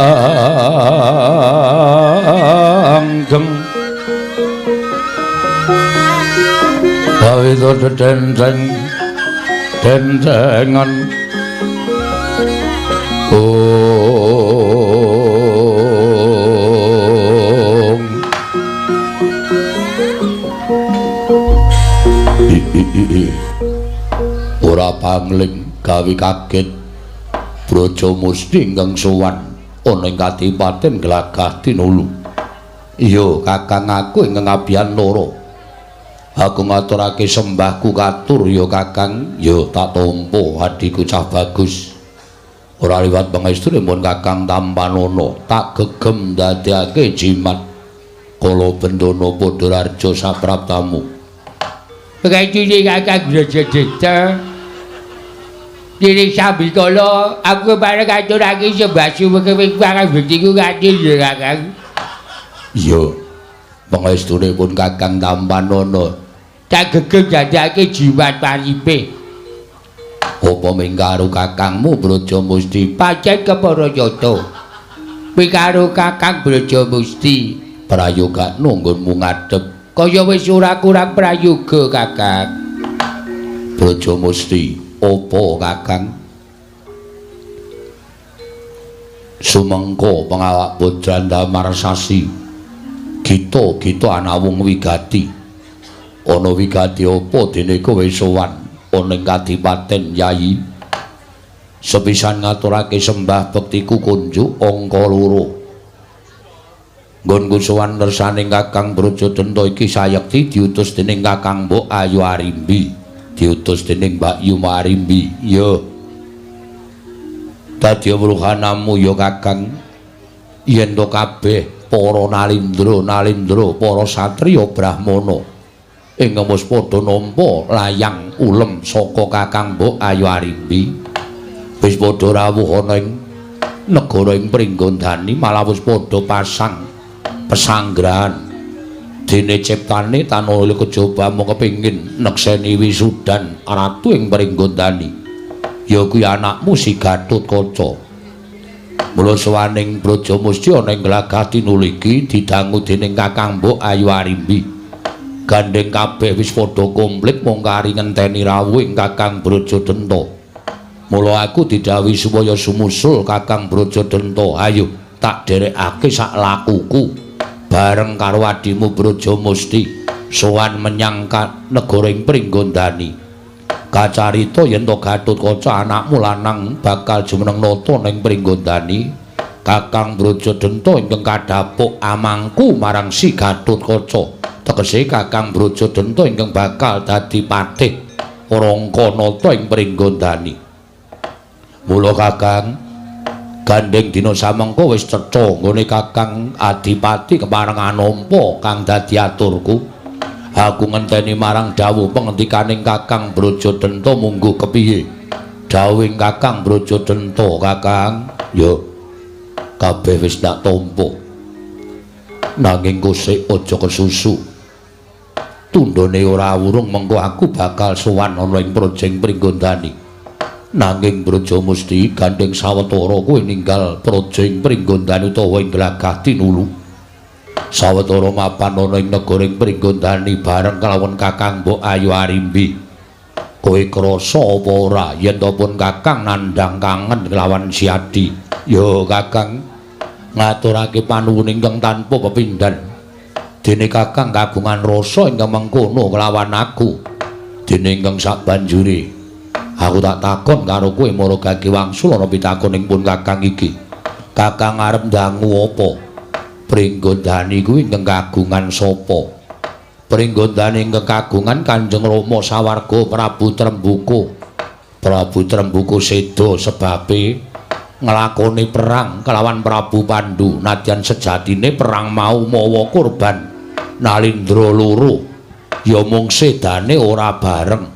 Kawita dedenteng dentengan ong ora pangling gawe kaget Braja Musti ingkang sowan ana ing kadipaten Glagah Tinulu. Iya Kakang, aku ingkang abiyantara. Aku ngaturake sembahku katur ya Kakang, ya tak tampa adhiku cah bagus. Ora liwat pangestune Kakang tampanana, tak gegem ndadekake jimat kala bendana Padhararja sapraptamu. Pengestune Kakang Braja. Dene sambikala aku bareng ngaturake sembah suwung marang bektiku katur ya Kakang. Iya. Pangestune pun Kakang tampanana. Tak gegem dadekake jimat paripe. Apa ming karo kakangmu Braja Musti? Pancen kepara nyata. Ming karo Kakang Braja Musti prayogakno nggonmu ngadhep. Kaya wis ora kurang prayoga Kakang. Braja Musti, apa Kakang? Sumengko pengawak Putranda Marsasi. Gita-gita anawung wigati. Ana wigati apa dene kowe sowan ana ing kadipaten Yayi? Sepisan ngaturake sembah bektiku kunjuk angka 2. Nggonku sowan nersaning Kakang Braja Denta iki sayekti diutus dening Kakang Mbok Ayu Arimbi. Diutus dening Mbak Yu Arimbi. Ya. Dadi wruhanamu ya Kakang, yen to kabeh para nalindra-nalindra, para satriya brahmana ingkang wis padha nampa layang ulem saka Kakang Mbok Ayu Arimbi wis padha rawuh ana ing negara ing Pringgondani, malah wis padha pasang pesanggrahan. Dene ciptane tanah kejaba mung kepengin nekseni wisudan ratu ing Pringgondani, ya kuwi anakmu si Gatotkaca. Mula sowaning Braja Musti ana ing Glagah Tinulu iki didangu dening Kakang Mbok Ayu Arimbi. Gandeng kabeh wis padha komplit mung kari ngenteni rawuhing Kakang Braja Denta. Mula aku didhawuhi supaya sumusul Kakang Braja Denta. Ayo tak derekake sak lakuku bareng karo adhimu Braja Musti sowan menyang negara ing Pringgondani. Kacarita yen to Gatotkaca anakmu lanang bakal jumeneng nata ning Pringgondani. Kakang Braja Denta ingkang kadhapuk amangku marang si Gatotkaca. Tegese Kakang Braja Denta ingkang bakal dadi patih Rangka nata ing Pringgondani. Mula Kakang, gandeng dina samengko wis cetha nggone Kakang Adipati kepareng anampa kang dadi aturku. Aku ngenteni marang dawuh pengendikaning Kakang Braja Denta mungguh kepiye. Dawuhing Kakang Braja Denta, Kakang, ya kabeh wis tak tampa. Nanging kosek aja kesusu. Tundhone ora wurung mengko aku bakal sowan ana ing Projeng Pringgondani. Nanging Braja Musti gandeng sawetara kowe ninggal Projeng Pringgondani utawa ing Glagah Tinulu. Sawetara mapan ana ing negara ing Pringgondani bareng kelawan Kakang Mbok Ayu Arimbi. Kowe krasa apa ora yen to pun Kakang nandhang kangen kelawan si Adi? Ya Kakang, ngaturake panuwun ingkang tanpa pepindhan. Dene Kakang kagungan rasa ingkang mengkono kelawan aku. Dene ingkang sabanjure aku tak takon karo kowe mara gage wangsul ana pitakon ing pun Kakang iki. Kakang arep ndangu apa? Pringgondani kuwi ingkang kagungan sapa? Pringgondani ingkang kagungan Kanjeng Rama sawarga Prabu Trembuka. Prabu Trembuka seda sebabe nglakoni perang kelawan Prabu Pandu. Nadyan sejatine perang mau mawa korban Nalindra loro, ya mung sedane ora bareng.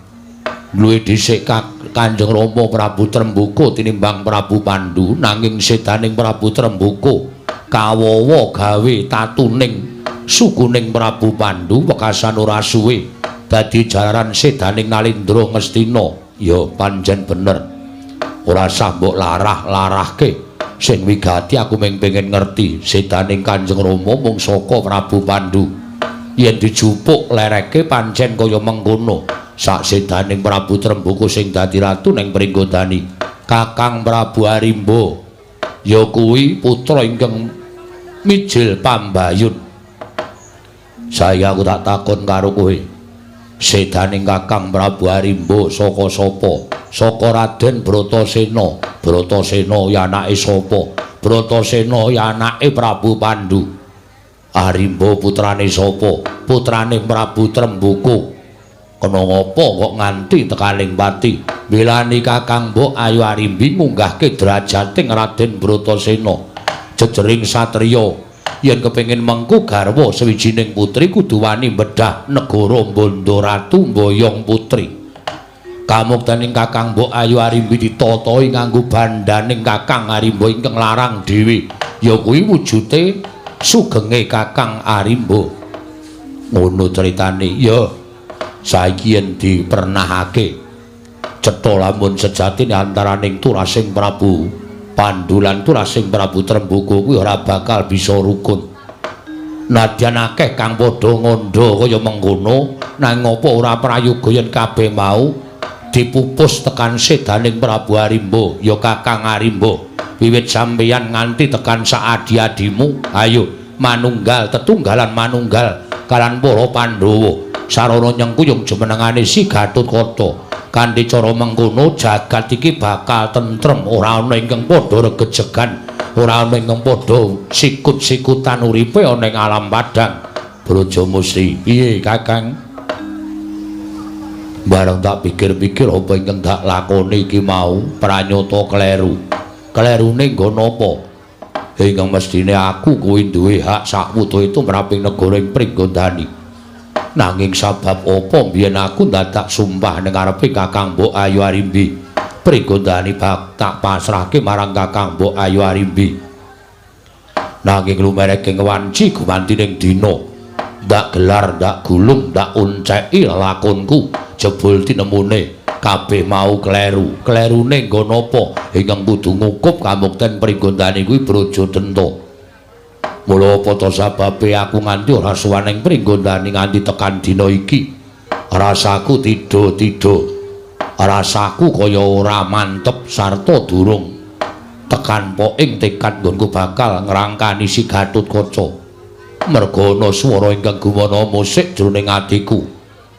Luwih dhisik Kanjeng Rama Prabu Trembuka tinimbang Prabu Pandu, nanging sedaning Prabu Trembuka kawawa gawe tatuning sukuning Prabu Pandu wekasan ora suwe dadi jalaran sedaning Nalindra Ngastina. Ya pancen bener, ora sah mbok larah-larahke. Sing wigati aku mung pengen ngerti sedaning Kanjeng Rama mung saka Prabu Pandu. Yen dijupuk lereke pancen kaya mengkono. Saksedaning Prabu Tremboko sing dadi ratu ning Pringgondani, Kakang Prabu Arimba ya kuwi putra ingkang mijil pambayun. Saiki aku tak takon karo kowe. Sedaning Kakang Prabu Arimba saka sapa? Saka Raden Bratasena. Bratasena ya anake sapa? Bratasena ya anake Prabu Pandu. Arimba putrane sapa? Putrane Prabu Tremboko. Kena ngapa kok nganti tekaning pati? Milani Kakang Mbok Ayu Arimbi ngunggahke derajating Raden Bratasena. Jejering satriya yen kepengin mengku garwa sawijining putri kudu wani bedhah negara Bondo Ratu mboyong putri. Kamuktening Kakang Mbok Ayu Arimbi ditatahi nganggo bandaning Kakang Arimba ingkang larang dhewe. Ya kuwi wujude sugenge Kakang Arimba. Ngono critane. Ya saiki yen dipernahake cetha lamun sejatine antaraning turasing Prabu Pandu lan turasing Prabu Tremboko kuwi ora bakal bisa rukun. Nadyan akeh kang padha ngandha kaya mengkono, nanging apa ora prayoga yen kabeh mau dipupus tekan sedaning Prabu Arimba, ya Kakang Arimba. Wiwit sampeyan nganti tekan saadi-adimu, ayo manunggal tetunggalan manunggal kalan para Pandhawa. Sarana nyengkuyung jumenengane si Gatotkaca. Kanthi cara mengkono jagat iki bakal tentrem, ora ana ingkang padha regejegan, ora ana ingkang padha sikut-sikutan uripe ana ing alam padhang. Brajamusti, piye Kakang? Bareng tak pikir-pikir apa ingkang tak lakoni iki mau pranyata kleru. Klerune nggo napa? Ingkang mestine aku kuwi duwe hak sakwutuhe tumraping negara ing Pringgondani. Nanging sabab apa mbiyen aku dadak sumpah ning ngarepe Kakang Mbok Ayu Arimbi. Pringgondani bak tak pasrahke marang Kakang Mbok Ayu Arimbi. Nanging lumereking wanci gumantining dina, ndak gelar, ndak gulung, ndak unceki lelakonku, jebul tinemune kabeh mau kleru. Klerune nggo napa? Ingkang kudu ngukup kamukten Pringgondani kuwi Brajadenta. Mula apa ta sababe aku nganti ora sowan ing Pringgondani nganti tekan dina iki? Rasaku tido-tido. Rasaku kaya ora mantep sarta durung tekan poking tekad nggonku bakal ngrangkani si Gatotkaca. Merga ana swara ingkang gumana musik jroning atiku.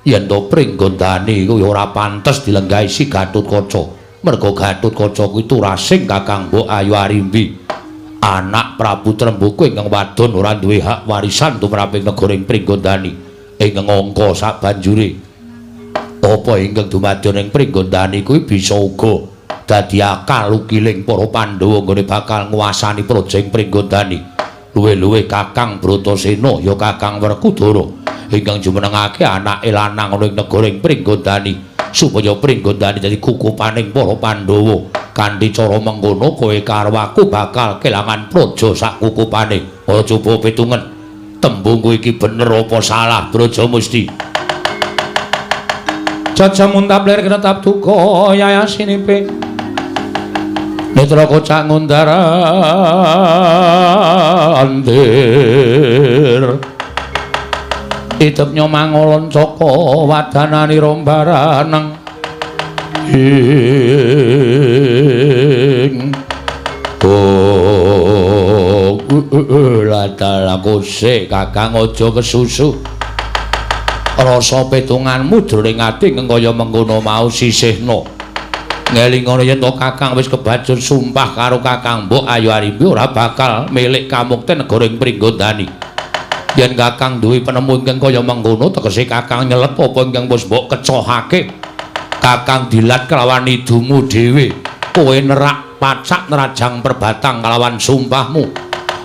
Yen to Pringgondani kuwi ora pantes dilenggahi si Gatotkaca. Merga Gatotkaca kuwi turasing Kakang Mbok Ayu Arimbi. Anak Prabu Tremboko ingkang wadon ora duwe hak warisan tumraping negara ing Pringgondani ingkang angka sabanjure. Apa ingkang dumadya ing Pringgondani kuwi bisa uga dadi akal ukiling para Pandhawa nggone bakal nguasani praja ing Pringgondani. Luwih-luwih Kakang Bratasena ya Kakang Werkudara ingkang jumenengake anake lanang ana ing negara ing Pringgondani supaya Pringgondani dadi kukupaning para Pandhawa. Kanthi cara mengkono kowe karo aku bakal kelangan praja sak kukupane. Aja coba pitungen. Tembungku iki bener apa salah, Brajamusti? Caca muntap lir ketap duka yayasinipe. Netra kocak ngundar andir. Idep nyomangolon caka wadanani rombaraneng. Ing oh ladalakose Kakang aja kesusu. Rasa petunganmu jroning ati ingkang kaya mengkono mau sisihna. Ngelingono yen to Kakang wis kebacut sumpah karo Kakang Mbok Ayu Arimbi ora bakal milik kamukten negara ing Pringgondani. Yen Kakang duwe penemu ingkang kaya mengkono tegese Kakang nyelet apa ingkang wis mbok kecohake. Kakang dilat kelawan idumu dhewe. Kowe nerak pacak nerajang perbatang kelawan sumpahmu.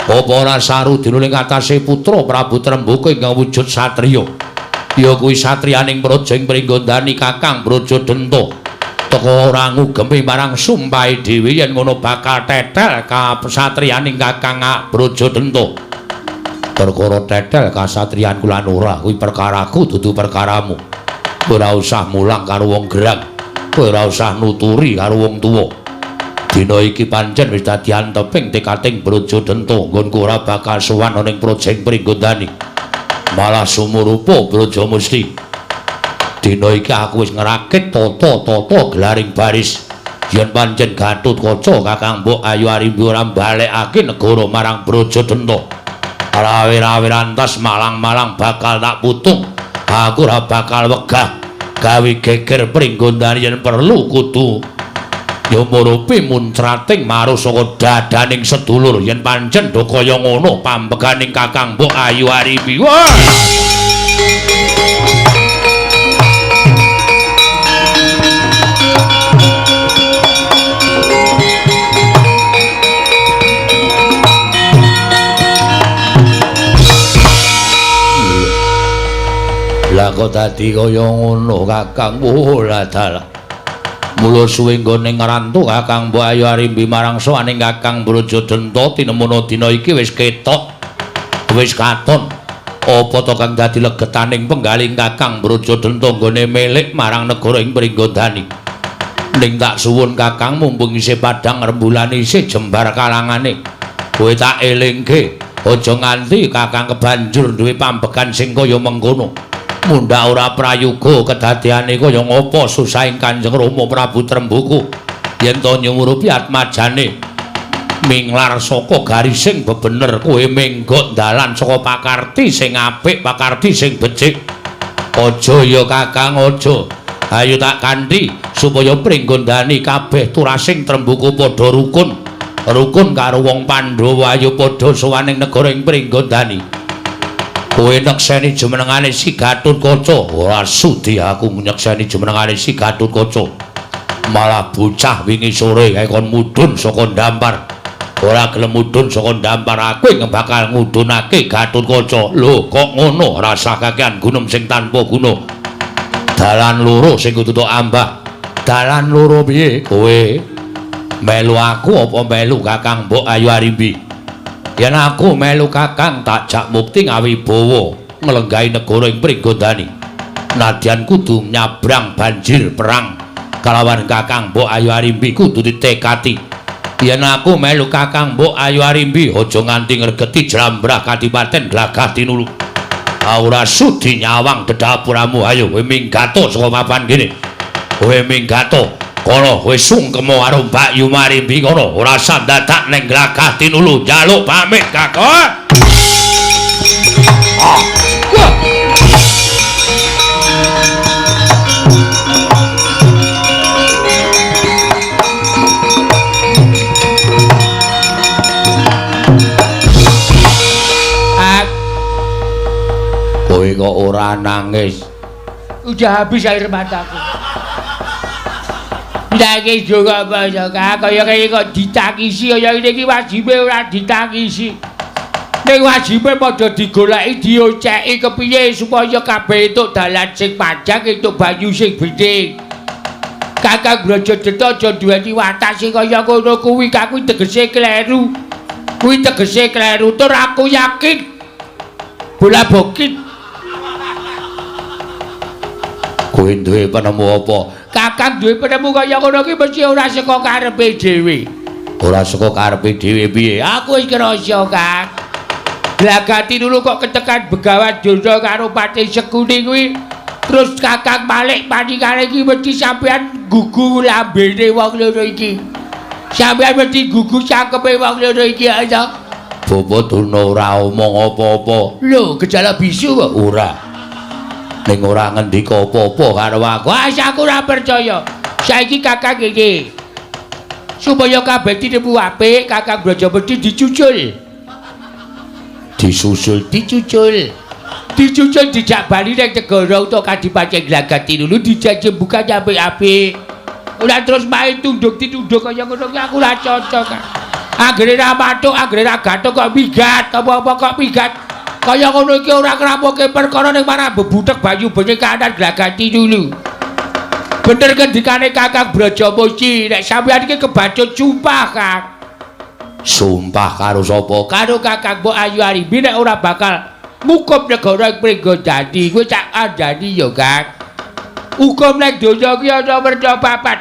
Apa ora saru dinuling atase putra Prabu Tremboko ingkang wujud satriya? Ya kuwi satriyaning praja ing Pringgondani Kakang Brajadenta. Teka ora ngugemi marang sumpahe dhewe yen ngono bakal tetel kasatriyaning Kakang Brajadenta. Perkara tetel kasatriyanku lan ora kuwi perkaraku dudu perkaramu. Ora usah mulang karo wong gerang, kowe ora usah nuturi karo wong tuwa. Dina iki pancen wis dadi anteping tekating Brajadenta, nggonku ora bakal sowan ana ing praja ing Pringgondani. Malah sumurupa Brajamusti. Dina iki aku wis ngrakit tata-tata gelaring baris. Yen pancen Gatotkaca Kakang Mbok Ayu Arimbi ora mbalekake negara marang Brajadenta. Rawe-rawe rantas malang-malang bakal tak putung. Aku ora bakal wegah gawe geger Pringgondani yen perlu kudu nyumurupi muncrating marus saka dadaning sedulur yen pancen do kaya ngono pambeganing Kakang Mbok Ayu Arimbi. Wah! Lah kok dadi kaya ngono Kakang? Oh lah dalah. Mula suwe nggone ngrantu Kakang Mbok Ayu Arimbi marang sowaning Kakang Brajadenta tinemuna dina iki wis ketok, wis katon. Apa to kang dadi legetaning penggaling Kakang Brajadenta nggone milik marang negara ing Pringgondani. Ning tak suwun Kakang mumpung isih padhang rembulan isih jembar kalangane. Kowe tak elingke, aja nganti Kakang kebanjur duwe pambegan sing kaya mengkono. Mundhak ora prayoga kedadeane kaya ngapa susahing Kanjeng Rama Prabu Trembuku yen to nyumurupi atmajane minglar saka garising bebener kowe menggok dalan saka pakarti sing apik, pakarti sing becik. Aja ya Kakang, aja. Ayo tak kanthi supaya Pringgondani kabeh turasing Trembuku padha rukun. Rukun karo wong Pandhawa, ayo padha sowan ing negara ing Pringgondani. Kowe nekseni jumenengane si Gatotkaca. Ora sudi aku nyekseni jumenengane si Gatotkaca. Malah bocah wingi sore kae kon mudhun saka ndampar. Ora gelem mudhun saka ndampar, aku ing bakal ngudhunake Gatotkaca. Lho kok ngono? Rasah kakean gunem sing tanpa guna. Dalan loro sing kudu tok ambah. Dalan loro piye? Kowe melu aku apa melu Kakang Mbok Ayu Arimbi? Yen aku melu Kakang tak jak mukti ngawibawa nglenggahi negara ing Pringgondani. Nadyan kudu nyabrang banjir perang kalawan Kakang Mbok Ayu Arimbi kudu ditekati. Yen aku melu Kakang Mbok Ayu Arimbi aja nganti ngregeti jlambrah kadipaten Glagah Tinulu. Ora sudi nyawang dedapuramu. Ayo kowe minggato saka papan kene. Kowe minggato. Kono kowe sungkema karo Mbak Yu Arimbi kono, ora usah dadak ning Glagah Tinulu njaluk pamit Kakang. Ah. Kowe kok ora nangis? Udah habis air mataku. Nangis juga apa ya Kak, kaya kene kok ditangisi kaya ngene iki wajibe ora ditangisi. Ning wajibe padha digoleki dioceki kepiye supaya kabeh entuk dalan sing panjang, entuk banyu sing bening. Kakang Brajadenta aja duweni watak sing kaya ngono kuwi, Kak, kuwi tegese kleru. Kuwi tegese kleru tur aku yakin. Bola bokit. Kowe duwe penemu apa? Kakang duwe penemu kaya ngono ki mesti ora saka karepe dhewe. Ora saka karepe dhewe piye? Aku wis krasa, Kang. Glagah Tinulu kok ketekan Begawan Durna karo Patih Sekuni kuwi. Terus Kakang malik panikane iki mesti sampean gugu lambene wong loro iki. Sampean mesti gugu cangkeme wong loro iki ya. Bapa Durna ora omong apa-apa. Lho, gejala bisu kok. Ora. Ning ora ngendika apa-apa karo aku. Wah, aku ora percaya. Saiki Kakang iki supaya kabeh tinemu apik, Kakang Braja mesti dicucul. Disusul, dicucul. Dicucul dijak bali ning negara utawa kadipaten Glagah Tinulu dijak jembukan apik-apik. Ora terus main tunduk-tunduk kaya ngono ki aku ora cocok. Anggere ra mathuk, anggere ra gathuk kok minggat, apa-apa kok minggat. Kaya ngono iki ora ngramoke perkara ning marang bebutek banyu bening kahanan Glagah Tinulu. Bener ngendikane Kakang Brajamusti, nek sampeyan iki kebacut sumpah, Kang. Sumpah karo sapa? Karo Kakang Mbok Ayu Arimbi nek ora bakal ngukup negara ing Pringgondani. Kowe tak kandhani ya, Kang. Hukum ning donya iki ana werna papat.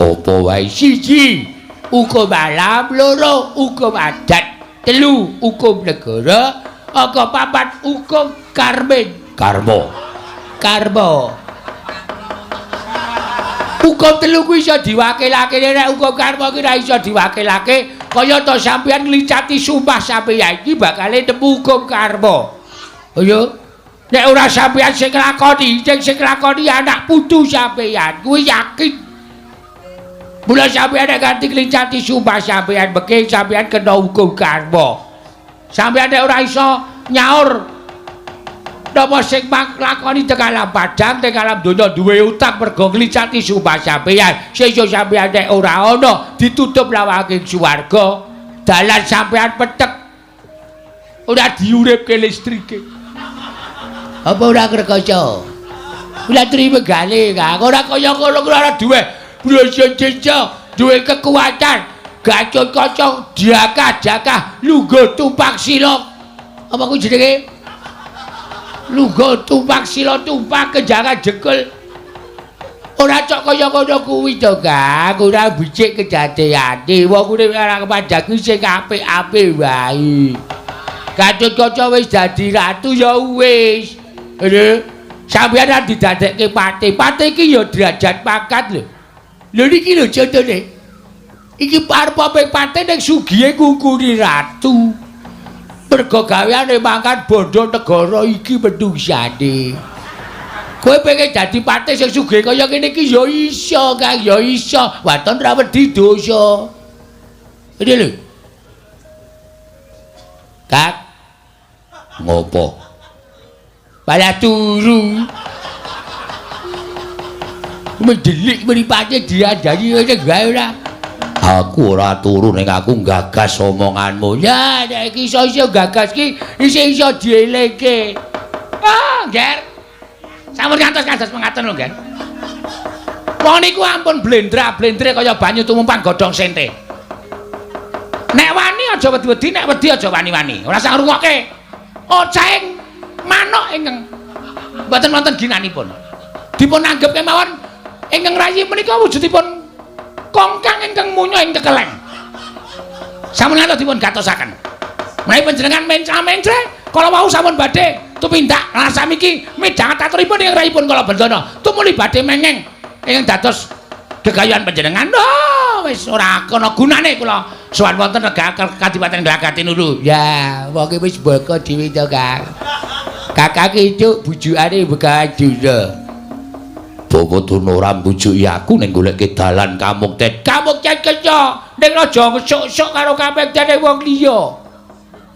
Apa wae? Siji, hukum alam, loro, hukum adat, telu, hukum negara, Angka 4 hukum karmin. Karma. Karma. Hukum 3 kuwi iso diwakilake, nek hukum karma ki ora iso diwakilake. Kaya to sampeyan nglicati sumpah sampeyan iki bakale nemu hukum karma. Ayo. Nek ora sampeyan sing nglakoni, sing nglakoni anak putu sampeyan, kuwi yakin. Mula sampeyan nek nganti nglicati sumpah sampeyan meke sampeyan kena hukum karma. Sampeyan nek ora iso nyaur napa sing nglakoni teng alam padhang, teng alam donya duwe utang mergo nglicati sumpah sampeyan. Sesuk sampeyan nek ora ana ditutup lawanging swarga, dalan sampeyan petek. Ora diuripke listrike. Apa ora ngrekoso? Ora trime gale, Kang. Ora kaya ngono kuwi ora duwe brajajenja, duwe kekuatan, Gatot Kaca jakah-jakah lungguh tumpak sila. Apa kuwi jenenge? Lungguh tumpak sila tumpak kejangan jekul. Ora cok kaya ngono kuwi to, Kang. Ora becik kedadeane. Wong urip ora kepadha kuwi sing apik-apik wae. Gatot Kaca wis dadi ratu ya wis. Lho, sampeyan ra didadekke pate. Pate iki ya derajat pangkat lho. Lho niki lho contone. Iki arep ping pate ning sugihe ngungkuri ratu. Mergo gaweane mangan bondo negara iki menungsane. Kowe pengen dadi pate sing sugih kaya ngene iki ya iso, Kang, ya iso. Waton ra wedi dosa. Ngene lho. Kang, ngopo? Malah turu. Mendelik mripate diandani ngene gawe ora. Aku ora turu ning aku gagas omonganmu. Ya nek iki iso-iso gagas ki isih iso dieleke. Ah, Nger. Sampun ngantos kados mengaten lho, Nger. Wong niku ampun blendra-blendre kaya banyu tumumpang godhong sente. Nek wani aja wedi-wedi, nek wedi aja wani-wani. Ora usah ngrungokke. Oceng manuk ingkang mboten wonten ginanipun. Dipun anggep kemawon ingkang rayi menika wujudipun kongkang ingkang munya ing tekeleng. Sampun ngantos dipun gatosaken. Menawi panjenengan mencra-mencre kala wau sampun badhe tumindak rasamiki midhanget aturipun ingkang rayipun kala bendana tumuli badhe mengeng ingkang dados gegayuhan panjenengan. Oh, wis ora ana gunane kula sowan wonten Kadipaten Glagah Tinulu. Ya, wong iki wis boko dhewe to, Kang. Kakak itu bujukane Begawan Durna. Bawa Durna ora mbujuki aku ning goleke dalan kamukten. Kamukten keca ning aja sok-sok karo kamuktene wong liya.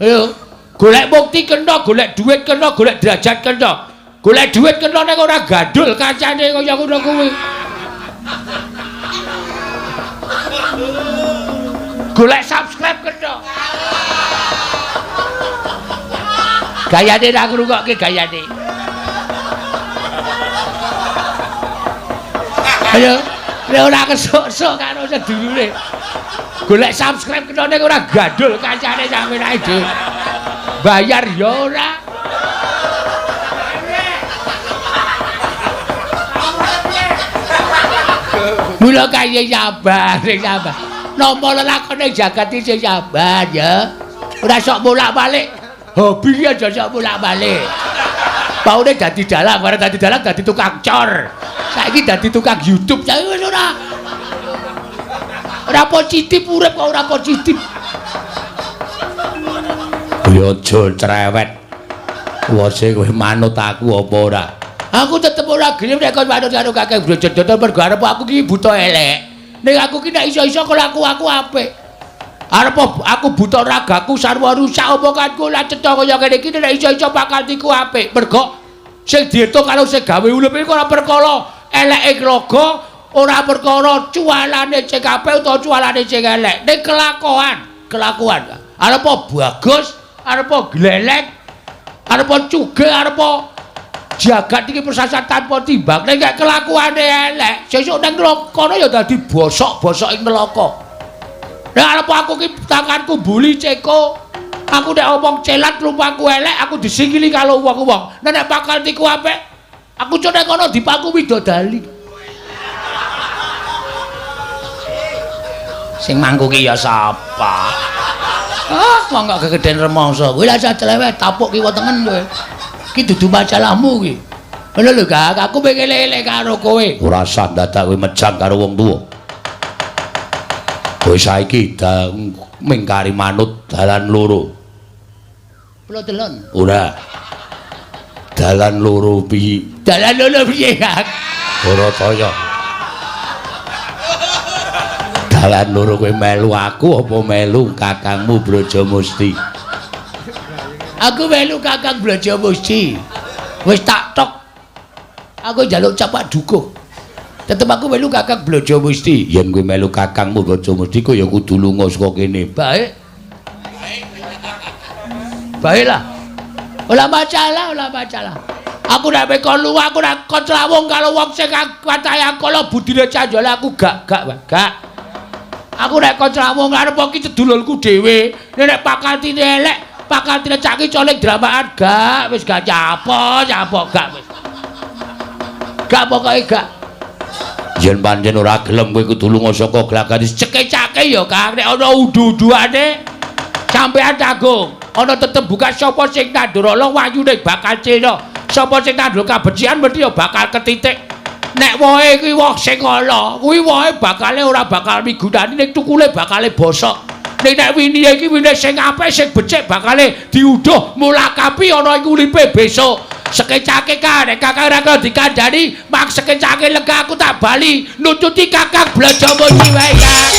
Ayo, golek bukti kena, golek duit kena, golek derajat kena. Golek duit kena ning ora gandul kancane kaya ngono kuwi. Golek subscribe kena. Gayane ra ngrungokke gayane. Ayo, nek ora kesuk-sok karo sedulure. Golek subscribe kena ning ora gandul kancane sampe ae dhewe. Bayar ya ora. Mula kaya sabar, sing sabar. Nampa lelakone jagat iki sing sabar ya. Ora sok bolak-balik. Hobi aja sok bolak-balik. Paune dadi dalang, ora dadi dalang dadi tukang cor. Saiki dadi tukang YouTube. Saiki wis ora. Ora positif urip kok ora positif. Ya aja cerewet. Wose kowe manut aku apa ora? Aku tetep ora gelem nek kon manut karo Kakang Brajadata mergo arep aku ki buta elek. Ning aku ki nek iso-iso kelaku aku apik. Arep aku buta ragaku sarwa rusak omonganku lan cetha kaya ngene iki nek iso-iso pakaltiku apik. Mergo sing diitung karo sing gawe urip iku ora perkara eleke raga, ora perkara cuwalane sing apik utawa cuwalane sing elek. Ning kelakuan, kelakuan. Arep bagus, arep glelek, arep cugih, arep jagat iki persasat tanpa timbang. Nek kelakuane elek, sesuk nang neraka ya dadi bosok-bosok ing neraka. Nek arep aku ki tanganku mbuli ceko, aku nek omong celat lumpaku elek, aku disingkili karo wong-wong. Nek pakaltiku apik, aku cuk nek kono dipaku widodari. Sing mangku ki ya sapa? Ah, wong kok gegeden remangsa. Kowe lah celewet tapuk kiwa tengen kowe. Ki dudu masalahmu ki. Ngono lho, Kak, aku pengen elek karo kowe. Ora usah dadak kowe mejang karo wong tuwa. Kowe saiki mingkari manut dalan loro. Pulo delon. Ora. Dalan loro piye? Dalan loro piye, Kak? Ora kaya. Dalan loro kowe melu aku apa melu kakangmu Brajamusti? Aku melu kakang Brajamusti. Wis tak tok. Aku njaluk capak dukuh. Tetep aku melu kakang Brajamusti. Yen kowe melu kakangmu Brajamusti kowe ya kudu lunga saka kene. Baik. Baiklah. Ora masalah, ora masalah. Aku nek meko luwa, aku nek kon srawung karo wong sing watahe kala budine canjala aku gak. Aku nek kon srawung arep iki sedulurku dhewe. Nek pakatine elek, pakatine caki colek dramaan gak, wis gak nyapa gak wis. Gak pokoke gak. Yen pancen ora gelem kowe kudu lunga saka Glagah. Ceke-cake ya Kang, nek ana udu-uduane sampean tanggung. Ana tetep buka sapa sing nandur ala wayune bakal cena. Sapa sing nandur kabecikan mesti ya bakal ketitik. Nek wohe kuwi woh sing ala, kuwi wohe bakale ora bakal migunani ning tukule bakale bosok. Ning nek winihe iki wine sing apik sing becik bakale diuduh mulakapi ana ing uripe besok. Sekecake Kang, nek kakang ora kena dikandhani, mak sekecake lega aku tak bali nututi kakang Brajamusti wae Kang.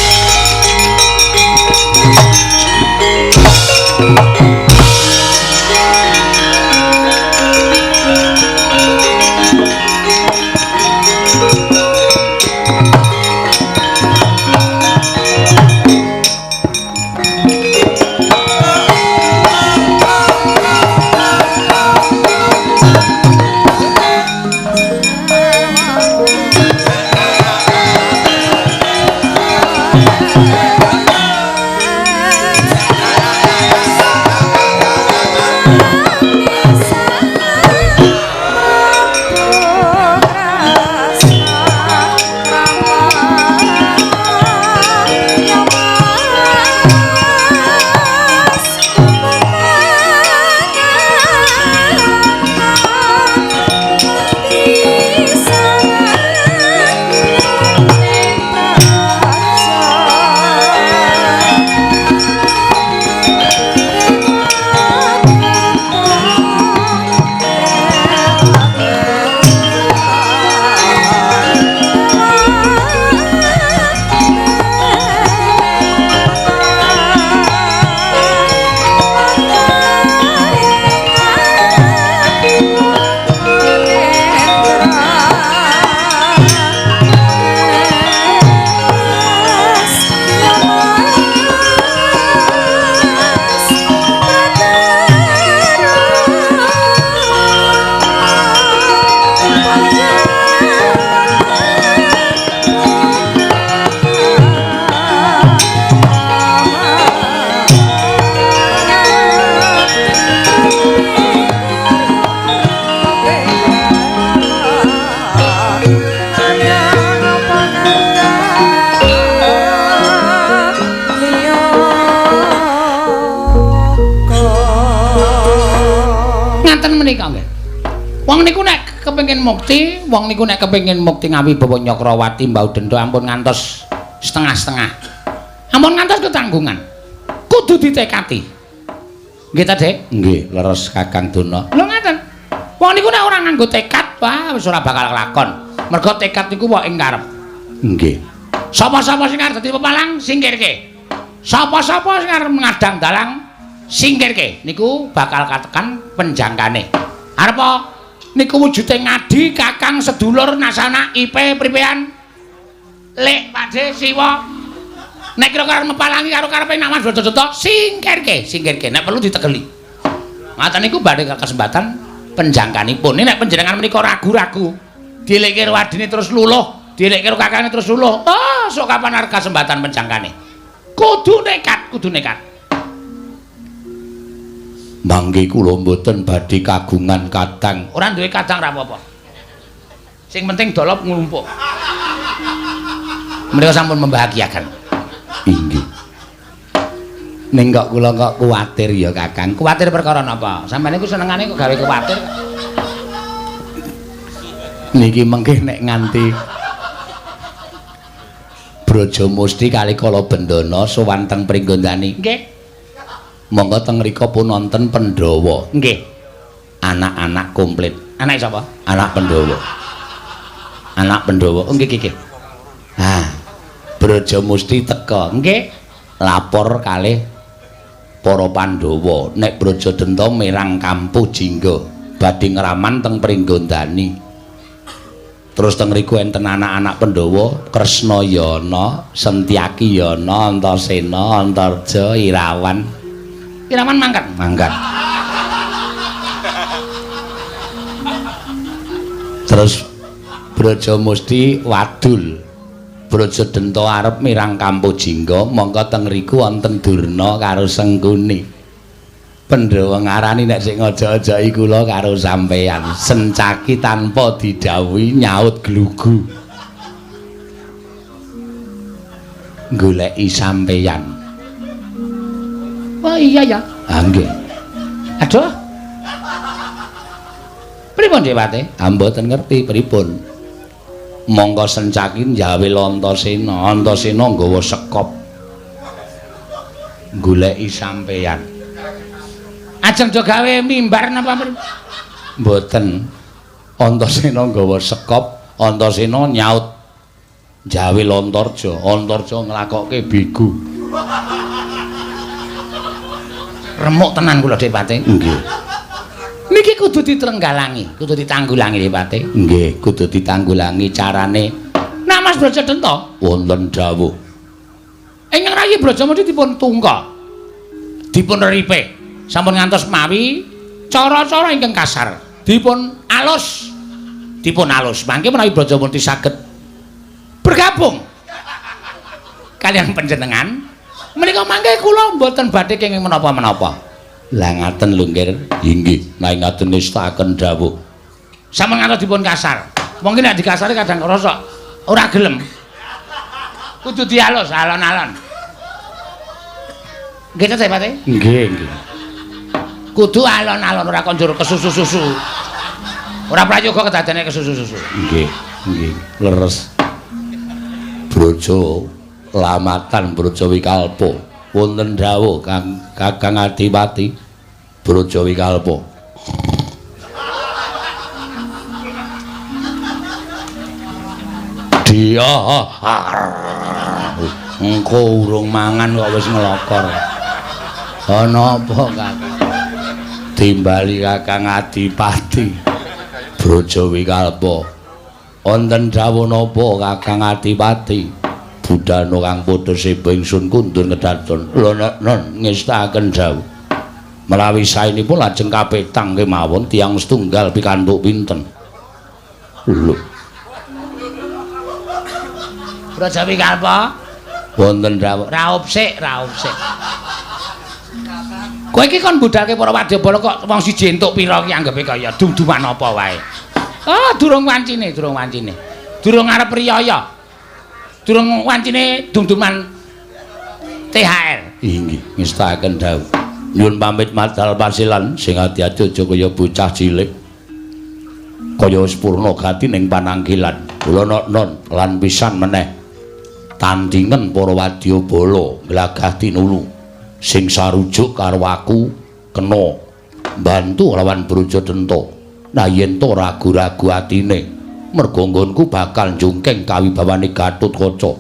Mukti, wong niku nek kepengin mukti ngawibawa Nyakrawati mbau denda ampun ngantos setengah-setengah. Ampun ngantos ketanggungan. Kudu ditekati. Nggih ta, Dik? Nggih, leres Kakang Dona. Lho ngaten. Wong niku nek ora nganggo tekad, wah wis ora bakal kelakon. Mergo tekad niku wae ing karep. Nggih. Sapa-sapa sing arep dadi pepalang singkirke. Sapa-sapa sing arep ngadang dalang singkirke. Niku bakal katekan penjangkane. Arep niku wujude ngadi kakang sedulur nasana IP pripean lek Pakde Siwa nek kira-kira mepalangi karo karepe nak Mas Brajamusti singkirke singkirke nek perlu ditegeli ngaten niku badhe kesempatan penjangkanipun nek panjenengan menika ragu-ragu dielekke karo adine terus luluh dielekke karo kakange terus luluh oh sok kapan arep kesempatan penjangkane kudu nekat kudu nekat. Mangke kula mboten badhe kagungan kadang. Ora duwe kadang ra apa-apa. Sing penting dolop nglumpuk. Menika sampun membahagiakan. Inggih. Ning kok kula kok kuwatir ya Kakang. Kuwatir perkara napa? Sampeyan niku senengane kok gawe kuwatir. Niki mengke nek nganti Brajamusti kali Kalabendana sowan teng Pringgondani. Nggih. Monggo teng mriku pun wonten Pandhawa. Nggih. Anak-anak komplit. Anak sapa? Anak Pandhawa. Anak Pandhawa. Oh nggih nggih. Ah. Brajamusti teka. Nggih. Lapor kalih para Pandhawa nek Brajadenta mirang Kampuh Jingga badhe ngraman teng Pringgondani. Terus teng mriku enten anak-anak Pandhawa, Kresna yana, Sentyaki yana, Antasena, Antarja, Irawan. Irawan mangkat? Mangkat. Terus Brajamusti wadul. Brajadenta arep mirang Kampuh Jingga, mongko teng riku wonten Durna karo Sengkuni. Pandhawa ngarani nek sing aja-aja kula karo sampeyan. Sencaki tanpa didhawuhi nyaut glugu. Goleki sampeyan. Oh iya ya. Ha nggih. Aduh. Pripun Dewate? Ha mboten ngerti pripun. Monggo Sencaki njawil Antasena, Antasena nggawa sekop. Goleki sampeyan. Ajeng do gawe mimbar napa pripun? Mboten. Antasena nggawa sekop, Antasena nyaut njawil Antarja, Antarja nglakokke begu. Remuk tenan kula Depate. Nggih. Niki kudu ditrenggalangi, kudu ditanggulangi Depate. Nggih, kudu ditanggulangi carane. Nah Mas Brajadenta wonten dawuh. Ingkang rayi Brajamusti dipun tungka. Dipun ripe. Sampun ngantos mawi cara-cara ingkang kasar. Dipun alus. Dipun alus. Mangke menawi Brajamusti saged bergabung kaliyan panjenengan, menika mangke kula mboten badhe kenging menapa-menapa. Lah ngaten lho nggih. Inggih, nek ngaten ngestakaken dawuh. Sampun ngantos dipun kasar. Wong ki nek dikasari kadang kala ora gelem. Kudu dialus alon-alon. Nggih ta, Pak? Nggih, nggih. Kudu alon-alon ora konjur kesusu-susu. Ora prayoga kedadene kesusu-susu. Nggih, nggih. Leres. Braja Lamatan Braja Wikalpa wonten dawuh Kang Kakang Adipati Braja Wikalpa. Dia engko urung mangan kok wis nglokor. Ana apa Kakang? Timbali Kakang Adipati Braja Wikalpa. Wonten dawuh napa Kakang Adipati? Budana kang padha seba ingsun kundur kedaton. Lho non ngestakaken dawuh. Menawi saenipun lajeng kapetang kemawon tiyang setunggal pikantuk pinten. Lho. Braja Wikalpa wonten dawuh. Raup sik, raup sik. Kowe iki kon budalke para wadyabala kok wong siji entuk pira ki anggepe kaya dum-duman apa wae. Ah, durung wancine, durung wancine. Durung arep riyaya. Durung wancine dum-duman THR. Inggih, ngestakaken dawuh. Nyuwun pamit madal pasilan sing ati-ati aja kaya bocah cilik. Kaya wis purna gati ning panangkilan. Kula non lan pisan meneh. Tandingen para wadyabala glagah tinulu sing sarujuk karo aku kena mbantu lawan Brajadenta. Nah yen to ragu-ragu atine mergo nggonku bakal njungking kawibawane Gatotkaca.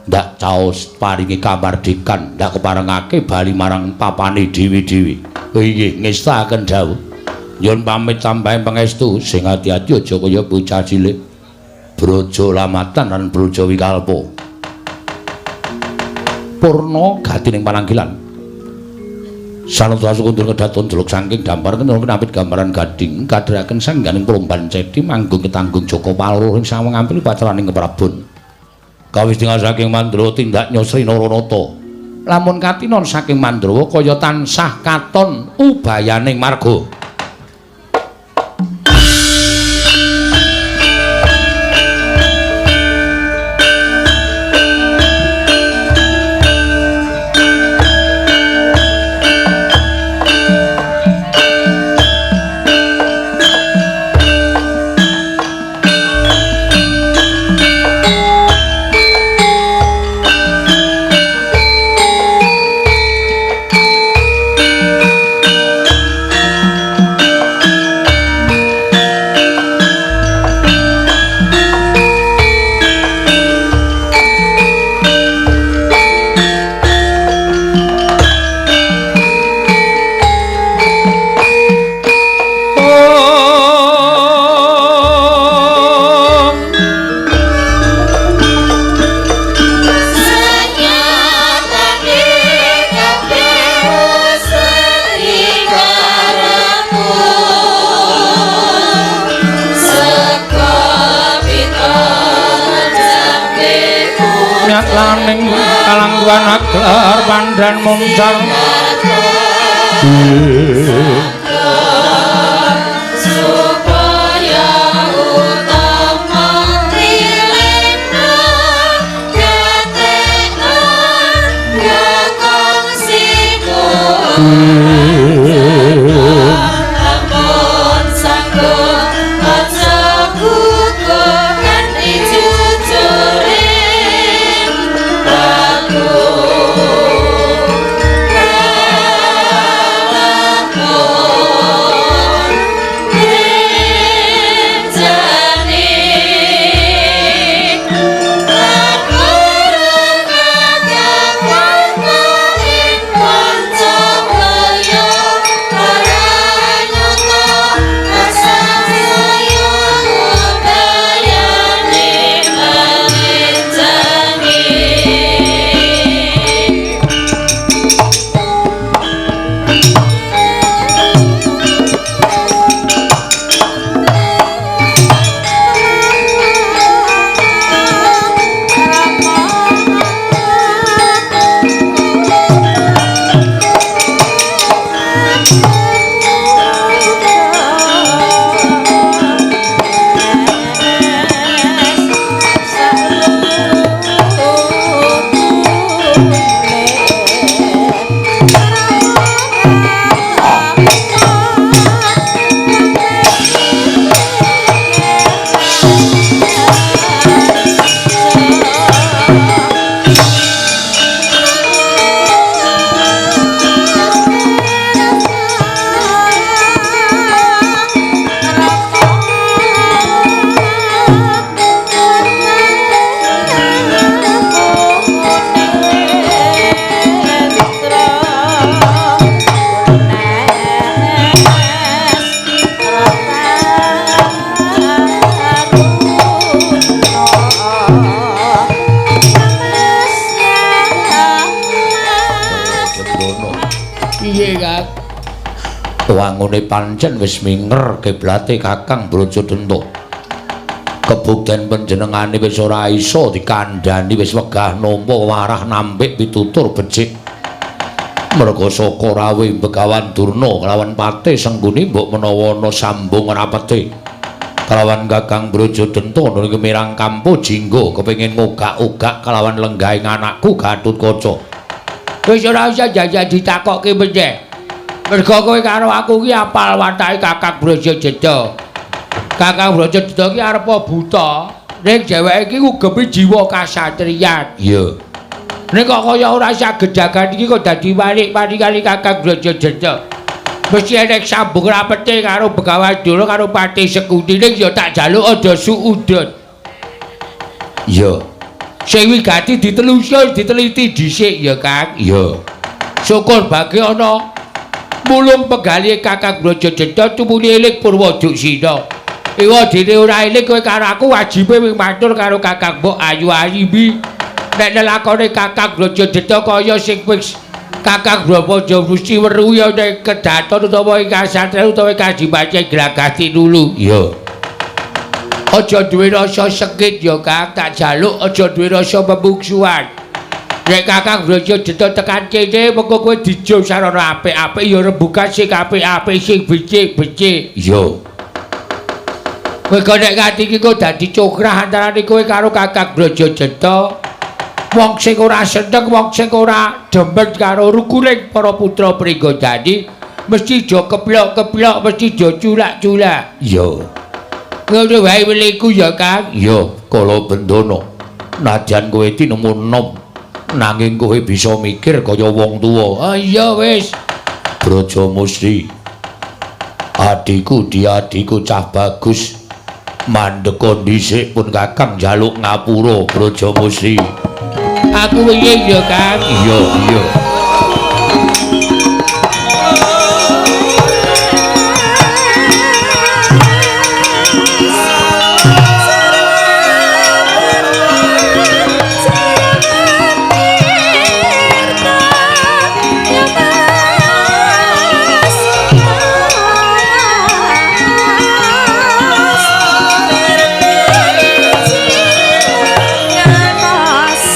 Ndak caos paringi kamardikan, ndak keparengake bali marang papane dewi-dewi. Inggih, ngestakaken dawuh. Nyuwun pamit sampeyan pangestu sing ati-ati aja kaya bocah cilik. Braja Lamatan lan Braja Wikalpa. Purna gati ning pananggilan. Sanata sukundur kedaton delok saking dampar kena nampit gambaran gading kadheraken sangganing plomban cedi manggung ketanggung Joko Palur ing sawang ampil paceraning keprabon. Kawis tinggal saking Mandrawa tindak Nyosri Naranata. Lamun katinon saking Mandrawa kaya tansah katon ubayaning marga. Laning kalangguan aglar pandan muncar. Supaya utama trilena gatekna gakongsiku lamun sanggup aja gugur kanthi jujuring laku. Wangune pancen wis minger kiblate Kakang Brajadenta. Kebukten panjenengane wis ora iso dikandhani, wis wegah nampa warah nampik pitutur becik. Merga saka rawuh Begawan Durna kelawan Patih Sengguni mbok menawa ana sambung rapete. Kelawan Kakang Brajadenta nuli mirang kampuh jingga kepengin ngogak-ogak kelawan lenggahing anakku Gatotkaca. Wis ora usah jajal ditakokke meneh. Merga kowe karo aku ki apal watake Kakang Brajadenta. Kakang Brajadenta ki arepa buta, ning dheweke iki ngugemi jiwa kasatriyan. Iya. Ning kok kaya ora saged jagan iki kok dadi walik-walik kali Kakang Brajadenta. Mesti enek sambung rapete karo Begawan Durna karo Patih Sekuti, ning ya tak jaluk aja suudon. Iya. Sing wigati ditelusur, diteliti dhisik ya, Kang. Iya. Syukur bagi ana mulung penggalih Kakang Brajadenta tumuli eling Purwaduksina. Iwa dene ora eling kowe karo aku wajibe wing matur karo Kakang Mbok Ayu Arimbi. Nek lelakone Kakang Brajadenta kaya sing wis Kakang Braja mesti weruh ya nek kedaton utawa ing kasatriyan utawa kadipaten Glagah Tinulu. Iya. Aja duwe rasa sengit ya, Kang, tak jaluk aja duwe rasa pemungsuhan. Nek Kakang Brajadenta tekan kene mengko kowe dijum sarana apik-apik ya rembugan sing apik-apik sing becik-becik. Iya. Mergo nek nganti iki kok dadi cokrah antarane kowe karo Kakang Brajadenta. Wong sing ora seneng, wong sing ora demen karo rukuning para putra Pringgondani mesti do keplok-keplok, mesti do culak-culak. Iya. Ngono wae weliku ya, Kang. Iya, Kala Bendana. Najan kowe tinemu nom, nanging kowe bisa mikir kaya wong tuwa. Oh iya wis. Braja Musti. Adhiku diadhiku cah bagus. Mandeka dhisik pun Kakang njaluk ngapura Braja Musti. Aku piye ya, Kang? Iya, iya. Mas.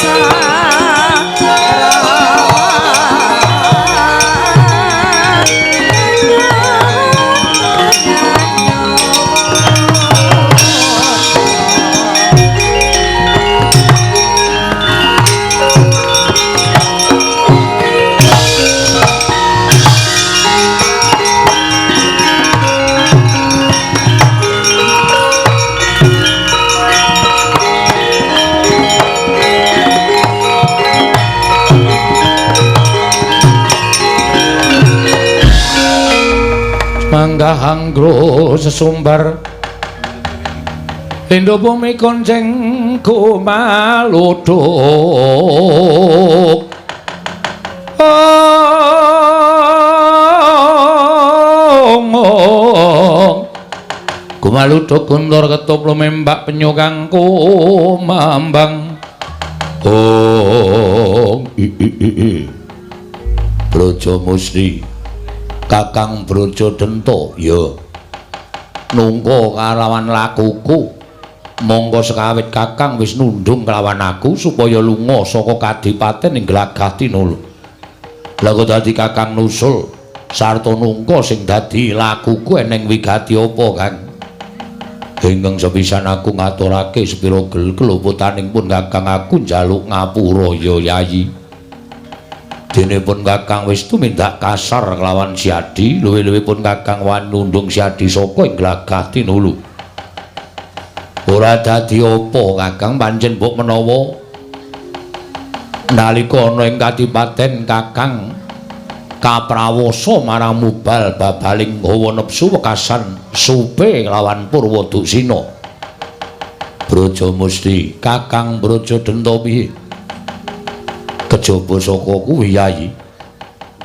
Lenggah anggro sesumbar Indo bumi konceng kumaluduk. Kumaluduk guntur ketup lumembak penyu kang kumambang. Ong i i i i. Brojo Musri Kakang Brojo Dento ya nungko kalawan lakuku. Monggo sekawit Kakang wis nundung kelawan aku supaya lunga saka kadipaten ing Glagah Tinulu. Lah kok dadi Kakang nusul sarta nungko sing dadi lakuku eneng wigati apa, Kang? Ingkang sepisan aku ngaturake sepira gel keluputaning pun Kakang aku njaluk ngapura ya Yayi. Dene pun Kakang wis tumindak kasar kelawan Siadi, luwih-luwih pun Kakang wani nundung Siadi saka ing Glagah Tinulu. Ora dadi apa Kakang, pancen mbok menawa nalika ana ing kadipaten Kakang kaprawasa marang mubal babaling hawa nepsu wekasan supe lawan Purwadusina. Brojo Musti, Kakang Brojo Dento piye? Kejaba saka kuwi Yayi,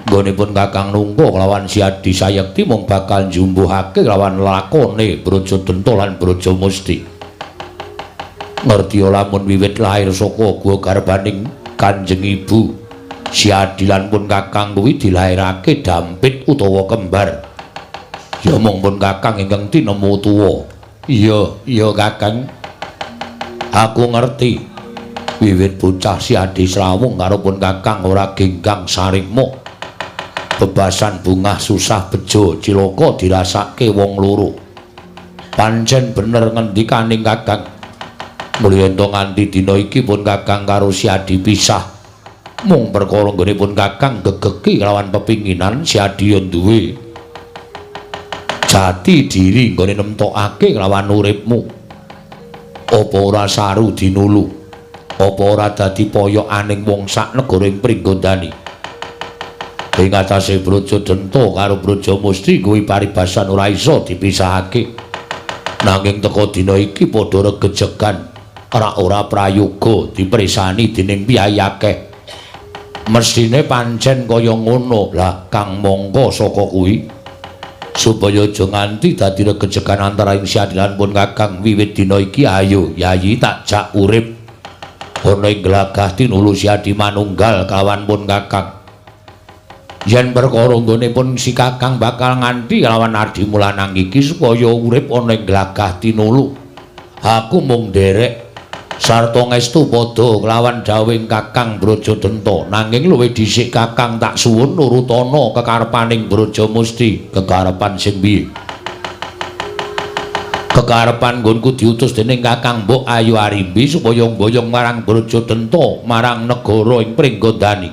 nggonipun Kakang nungko kelawan Siadi Sayekti mung bakal njumbuhake kelawan lakone Brojo Dento lan Brojo Musti. Ngerti lamun wiwit lahir saka guwa garbaning Kanjeng Ibu Siadi lan pun Kakang kuwi dilairake dampit utawa kembar. Ya mung pun Kakang ingkang tinemu tuwa. Iya, iya Kakang. Aku ngerti. Wiwit bocah Siadi srawung karo pun Kakang ora genggang sarikma. Bebasan bungah susah bejo cilaka dirasake wong loro. Pancen bener ngendikaning Kakang. Mulya ento nganti dina iki pun Kakang karo Siadi pisah. Mung perkara nggone pun Kakang gegeki kelawan pepinginan Siadi yo duwe jati diri nggone nemtokake kelawan uripmu. Apa ora saru dinulu? Apa ora dadi poyokaning wong sak negara ing Pringgondani? Ing atase Brojo Dento karo Brojo Musti kuwi paribasan ora iso dipisahake. Nanging teka dina iki padha regejegan. Ora ora prayoga dipresani dening piyayi akeh. Mesthine pancen kaya ngono. Lah kang mongko saka kuwi supaya aja nganti dadi regejegan antara ing Siadi lan pun Kakang wiwit dina iki ayo Yayi tak jak urip ana ing Glagah Tinulu Siadi manunggal kawan pun Kakang. Yen perkara nggone pun si Kakang bakal nganti lawan adimu lanang iki supaya urip ana ing Glagah Tinulu. Aku mung nderek sarta ngestu padha kelawan dawuhing Kakang Brojo Dento, nanging luwih dhisik Kakang tak suwun nurutana kekarepaning Brojo Musti. Kekarepan sing piye? Kekarepan nggonku diutus dening Kakang Mbok Ayu Arimbi supaya mboyong marang Brojo Dento marang negara ing Pringgondani.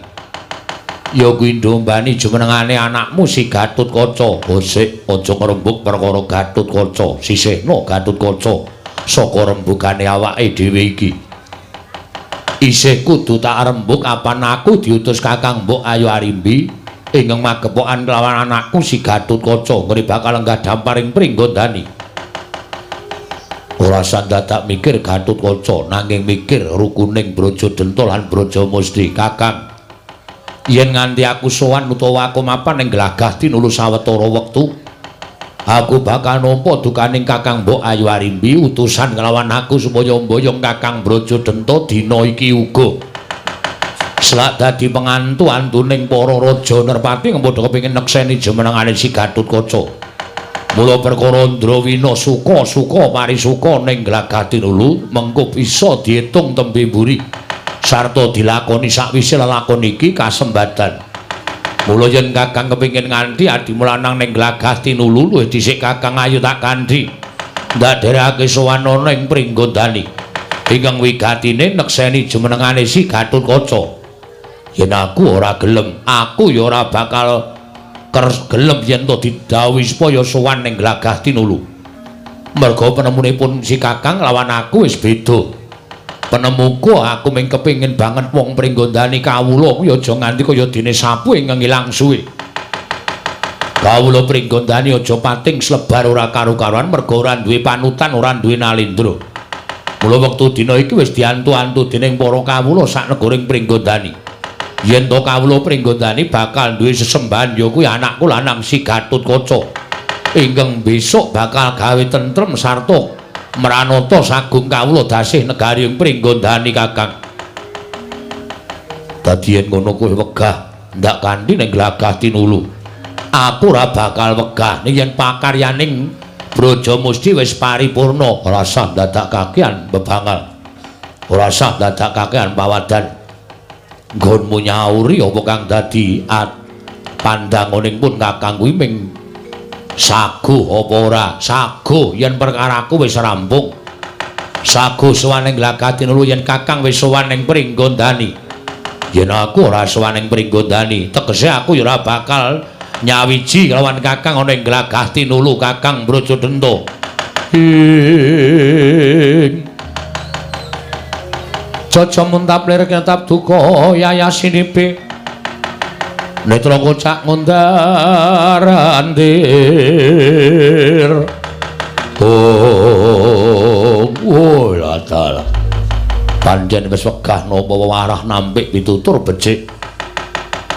Ya kuwi ndombani jumenengane anakmu si Gatotkaca. Bosik aja ngrembug perkara Gatotkaca, sisihna Gatotkaca saka rembugane awake dhewe iki. Isih kudu tak rembug apan aku diutus Kakang Mbok Ayu Arimbi ingkang magepokan kelawan anakku si Gatotkaca nggone bakal lenggah dampar ing Pringgondani. Ora sandadak mikir Gatotkaca nanging mikir rukuning Brojo Dento lan Brojo Musti. Kakang, yen nganti aku sowan utawa aku mapan ing Glagah Tinulu sawetara wektu, aku bakal nampa dukaning Kakang Mbok Ayu Arimbi utusan kelawan aku supaya mboyong Kakang Brojo Dento dina iki uga. Selak dadi pengantu antuning para raja nerpati padha kepengin nekseni jumenengane si Gatotkaca. Mula perkara Ndrawina suka-suka parisuka ning Glagah Tinulu mengko bisa diitung tembe mburi sarta dilakoni sakwise lelakon iki kasembadan. Mula yen Kakang kepengin nganti adimu lanang ning Glagah Tinulu luwih dhisik Kakang ayo tak kanthi ndadherekake sowan ana ing Pringgondani ingkang wigatine nekseni jumenengane si Gatotkaca. Yen aku ora gelem, aku ya ora bakal gelem yen to didhawuhi supaya sowan ning Glagah Tinulu. Merga penemunipun si Kakang lawan aku wis beda. Penemuku aku mung kepengin banget wong Pringgondani kawula kuwi aja nganti kaya dene sapu ingkang ilang suwe. Kawula Pringgondani aja pating slebar ora karu-karuan merga ora duwe panutan, ora duwe nalindra. Mula wektu dina iki wis diantu-antu dening para kawula sak negaring Pringgondani. Yen to kawula Pringgondani bakal duwe sesembahan ya kuwi anakku lanang si Gatotkaca. Ingkang besok bakal gawe tentrem sarta mranata sagung kawula dasih negari Pringgondani Kakang. Dadi yen ngono kowe wegah ndak kanthi ning Glagah Tinulu. Aku ora bakal wegah ning yen pakaryaning Brajamusti wis paripurna, ora sah dadak kakean bebangal. Ora sah dadak kakean pawadan. Nggonmu nyauri apa kang dadi pandangoning pun Kakang kuwi ming saguh apa ora? Saguh yen perkaraku wis rampung. Saguh sowan ning Glagah Tinulu yen Kakang wis sowan ning Pringgondani. Yen aku ora sowan ning Pringgondani, tegese aku ya ora bakal nyawiji kelawan Kakang ana ing Glagah Tinulu Kakang Brajadenta. Ing Caca muntap lir ketap duka yayasinipe netra kocak ngundar andir. Oh, oh dalah. Pancen wis wegah napa warah nampik pitutur becik.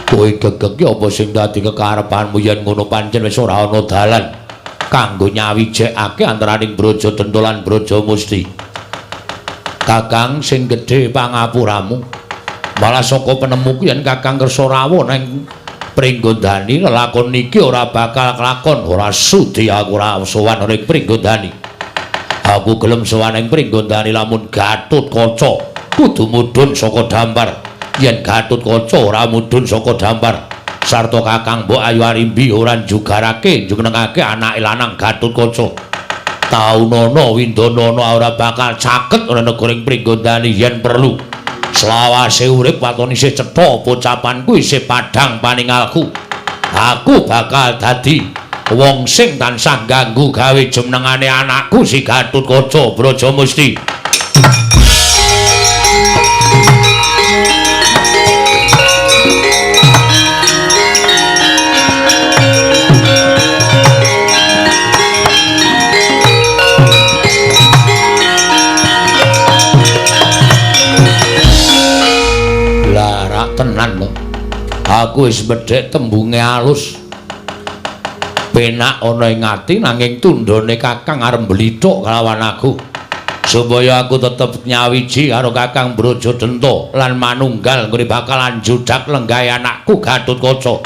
Kowe gegeg ki apa sing dadi kekarepanmu yen ngono pancen wis ora ana dalan kanggo nyawijekake antaraning Brajadenta lan Brajamusti. Kakang sing gedhe pangapuramu. Malah saka penemuku yen Kakang kersa rawuh nang Pringgondani lelakon iki ora bakal kelakon, ora sudi aku ora sowan ning Pringgondani. Aku gelem sowan ning Pringgondani lamun Gatotkaca kudu mudhun saka dampar. Yen Gatotkaca ora mudhun saka dampar sarta Kakang Mbok Ayu Arimbi ora njugarake jumenengake anake lanang Gatotkaca. Taunana windanana ora bakal caket ora negaring Pringgondani yen perlu. Selawase urip waton isih cetha pocapanku isih padhang paningalku. Aku bakal dadi wong sing tansah ganggu gawe jumenengane anakku si Gatotkaca Brajamusti. Tenan lho. Aku wis medhek tembunge alus. Penak ana ing ati nanging tundhone Kakang arep mblithuk kalawan aku. Supaya aku tetep nyawiji karo Kakang Brajadenta lan manunggal nggone bakalan judak lenggahe anakku Gatotkaca.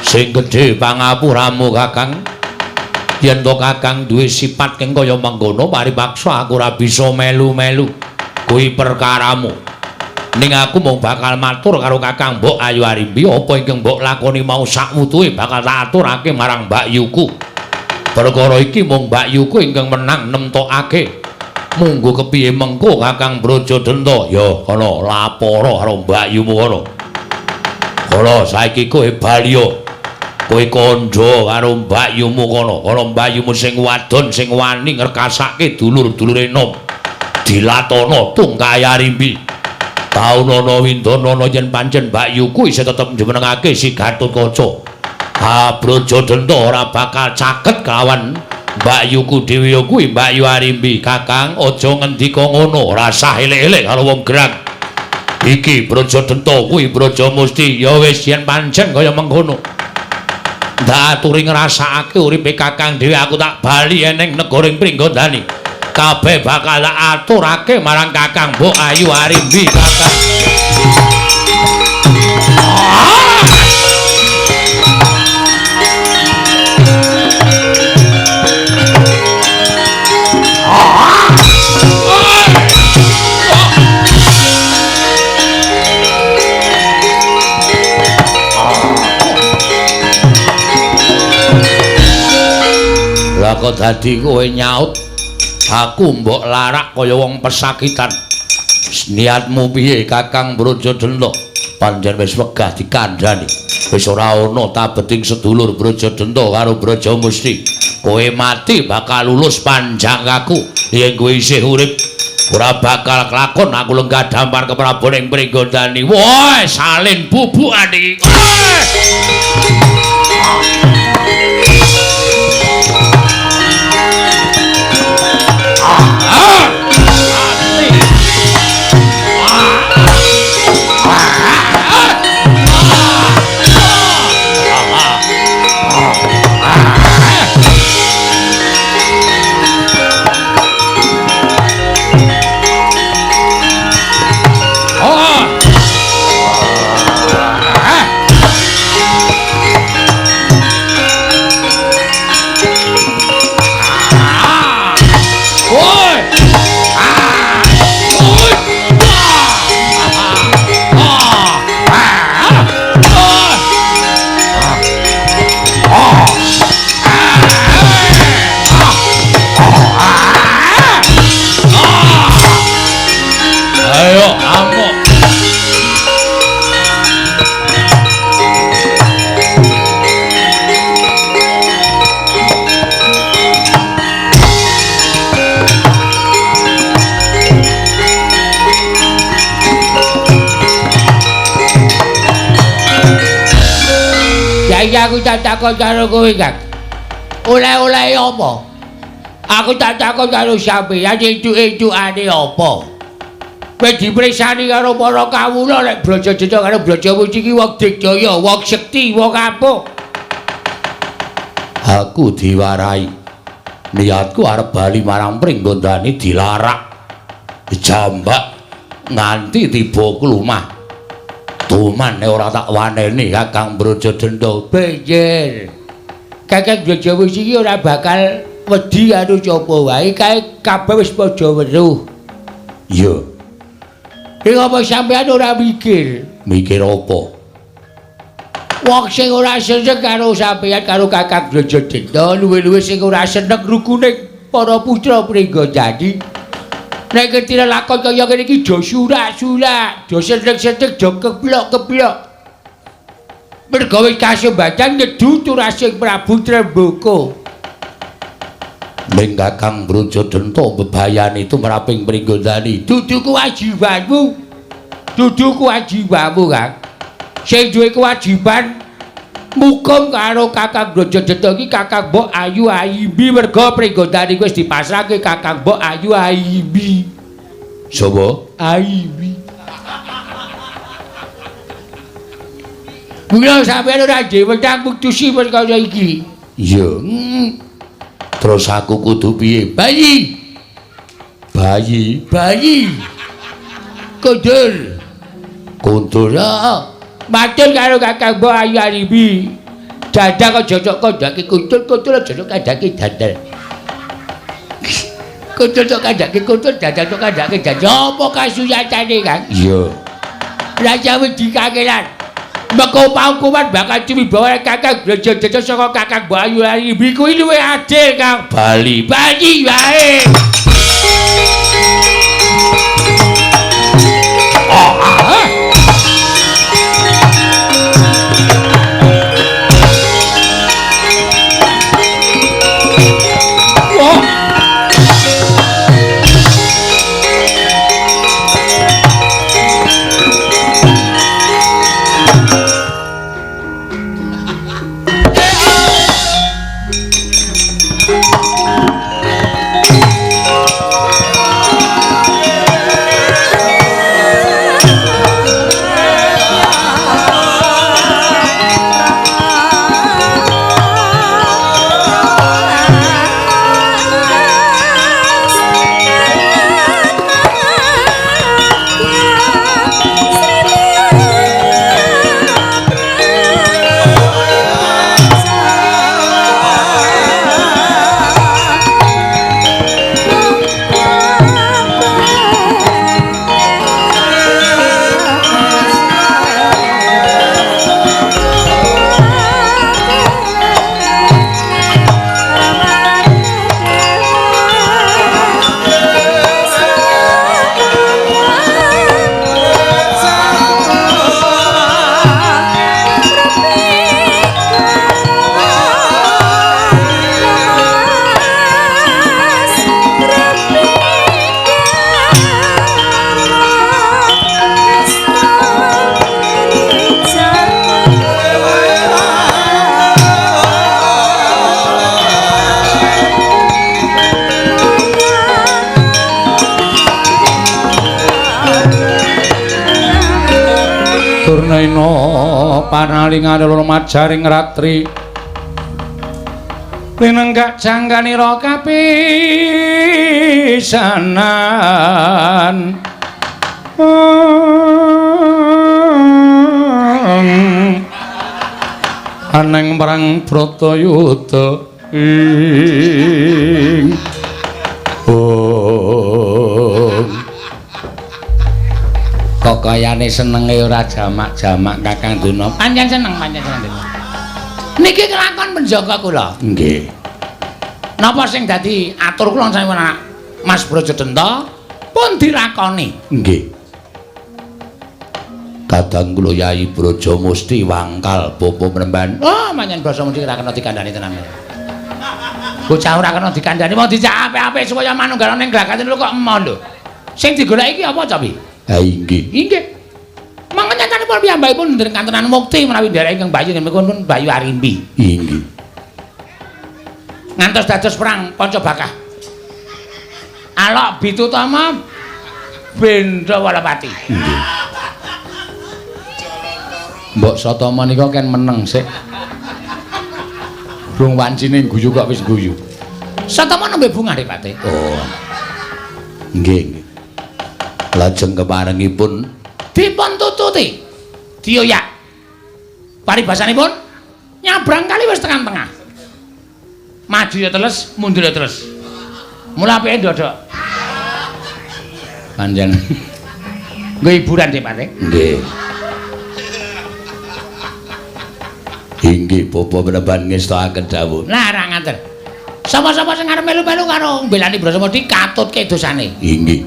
Sing gedhe pangapuramu Kakang. Yen to Kakang duwe sifat kang kaya mengkono paripaksa aku ora bisa melu-melu. Kuwi perkaramu. Ning aku mung bakal matur karo Kakang Mbok Ayu Arimbi apa ingkang mbok lakoni mau sakwutuhe bakal tak aturake marang Mbak Yuku. Perkara iki mung Mbak Yuku ingkang menang nemtokake. Munggo kepiye mengko Kakang Brajadenta? Ya kono lapora karo Mbak Yumu kono. Kono saiki kowe bali yo. Kowe kandha karo Mbak Yumu kono. Kono Mbak Yumu sing wadon sing wani ngrekasake dulur-dulure nom. Dilatono tungkai Arimbi. Taunana windanana yen pancen Mbak Yuku isih tetep njumenengake si Gatotkaca. Ha Brajadenta ora bakal caket kelawan Mbak Yuku dhewe ya kuwi Mbak Yu Arimbi. Kakang aja ngendika ngono, ora sah elek-elek karo wong gerang. Iki Brajadenta kuwi Brajamusti. Ya wis yen pancen kaya mengkono. Ndak aturi ngrasakake uripe Kakang dhewe aku tak bali eneng negaring Pringgondani. Kabeh bakal tak aturake marang Kakang Mbok Ayu Arimbi Kakang. Lah kok dadi kowe nyaut aku mbok larak kaya wong pesakitan. Niatmu piye Kakang Brajadenta? Pancen wis wegah dikandhani. Wis ora ana tabeting sedulur Brajadenta karo Brajamusti. Kowe mati bakal lulus panjang aku. Yen kowe isih urip ora bakal kelakon aku lenggah dampar keprabon ing Pringgondani. Woi, salin bubukan iki. Saiki aku tak takon karo kowe, Kang. Oleh-olehe apa? Aku tak takon karo sampeyan entuk-entukane apa? Kowe dipresani karo para kawula nek Brajadenta karo Brajamusti iki wong digdaya, wong sekti, wong ampuh. Aku diwarai. Niatku arep bali marang Pringgondani dilarak. Jambak nganti tiba klumah. Tuman nek ora tak waneni Kakang Brajadenta. Bener. Kakang Brajamusti iki ora bakal wedi karo sapa wae, kae kabeh wis padha weruh. Iya. Ing apa sampeyan ora mikir? Mikir apa? Wong sing ora seneng karo sampeyan karo Kakang Brajadenta, luwih-luwih sing ora seneng rukune para putra Pringgondani. Nek ngerti lakon kaya ngene iki do surak-surak, do seneng-seneng, do keblok-keblok. Merga wis kasembatan nyedu turasing Prabu Tremboko. Ning Kakang Brajadenta bebayani tumraping Pringgondani. Dudu kewajibanmu. Dudu kewajibanmu, Kang. Sing duwe kewajiban mukum karo Kakang Brajadenta iki Kakang Mbok Ayu Ayimbi, merga Pringgondani wis dipasrahke Kakang Mbok Ayu Ayimbi. Sapa? Ayimbi. Mula sampeyan ora dhewe wenang mutusi perkara iki. Iya. Terus aku kudu piye? Bayi. Bayi. Bayi. Kundur. Kundur. Heeh. Matur karo Kakang Mbok Ayu Ayimbi. Dadak aja cocok kandhake kuntul, kuntul aja cocok kandhake dandal. Kuntul cocok kandhake kuntul, dandal cocok kandhake dandal. Apa kasuyatane, Kang? Iya. Raja wedi kakelan. Meko paukuman bakal cuwibawa Kakang Brajadenta saka Kakang Mbok Ayu Ayimbi kuwi luwih adil, Kang. Bali. Bali wae. Durnaina panalingane loro majaring ratri linenggak jangkanira kapisanan. Aneng perang Bratayuda ing kok kayane senenge ora jamak-jamak Kakang Duna. Pancen seneng, pancen seneng. Niki kelakon penjaga kula. Nggih. Napa sing dadi atur kula sampeyan anak Mas Brajadenta pun dilakoni. Nggih. Kadang kula Yai Brajamusti wangkal bapa mremban. Oh, pancen basa mesti ora kena dikandhani tenan. Bocah ora kena dikandhani, wong dijak apik-apik supaya manunggal ning glagate lho kok emoh lho. Sing digoleki iki apa, Capi? Ha inggih. Inggih. Mangko nyatanipun piyambakipun ndherek kantenan mukti menawi nderek ingkang Bayu nggih pun Bayu Arimbi. Inggih. Ngantos dados perang Pancabakah. Alok Bitutama Bendha Walapati. Nggih. Mbok Satama nika ken meneng sik. Rung wancine guyu kok wis guyu. Satama nembe bungah Dipati. Oh. Nggih, nggih. Lajeng keparengipun dipun tututi. Dioyak. Paribasanipun nyabrang kali wis tekan tengah. Maju ya teles, mundur ya teles. Mula apike ndodok. Panjen. Nggo hiburan Dipati. Nggih. Inggih bapa penemban ngestakaken dawuh. Lah ra ngaten. Sapa-sapa sing arep melu-melu karo mbelani Brajamusti katutke dosane. Inggih.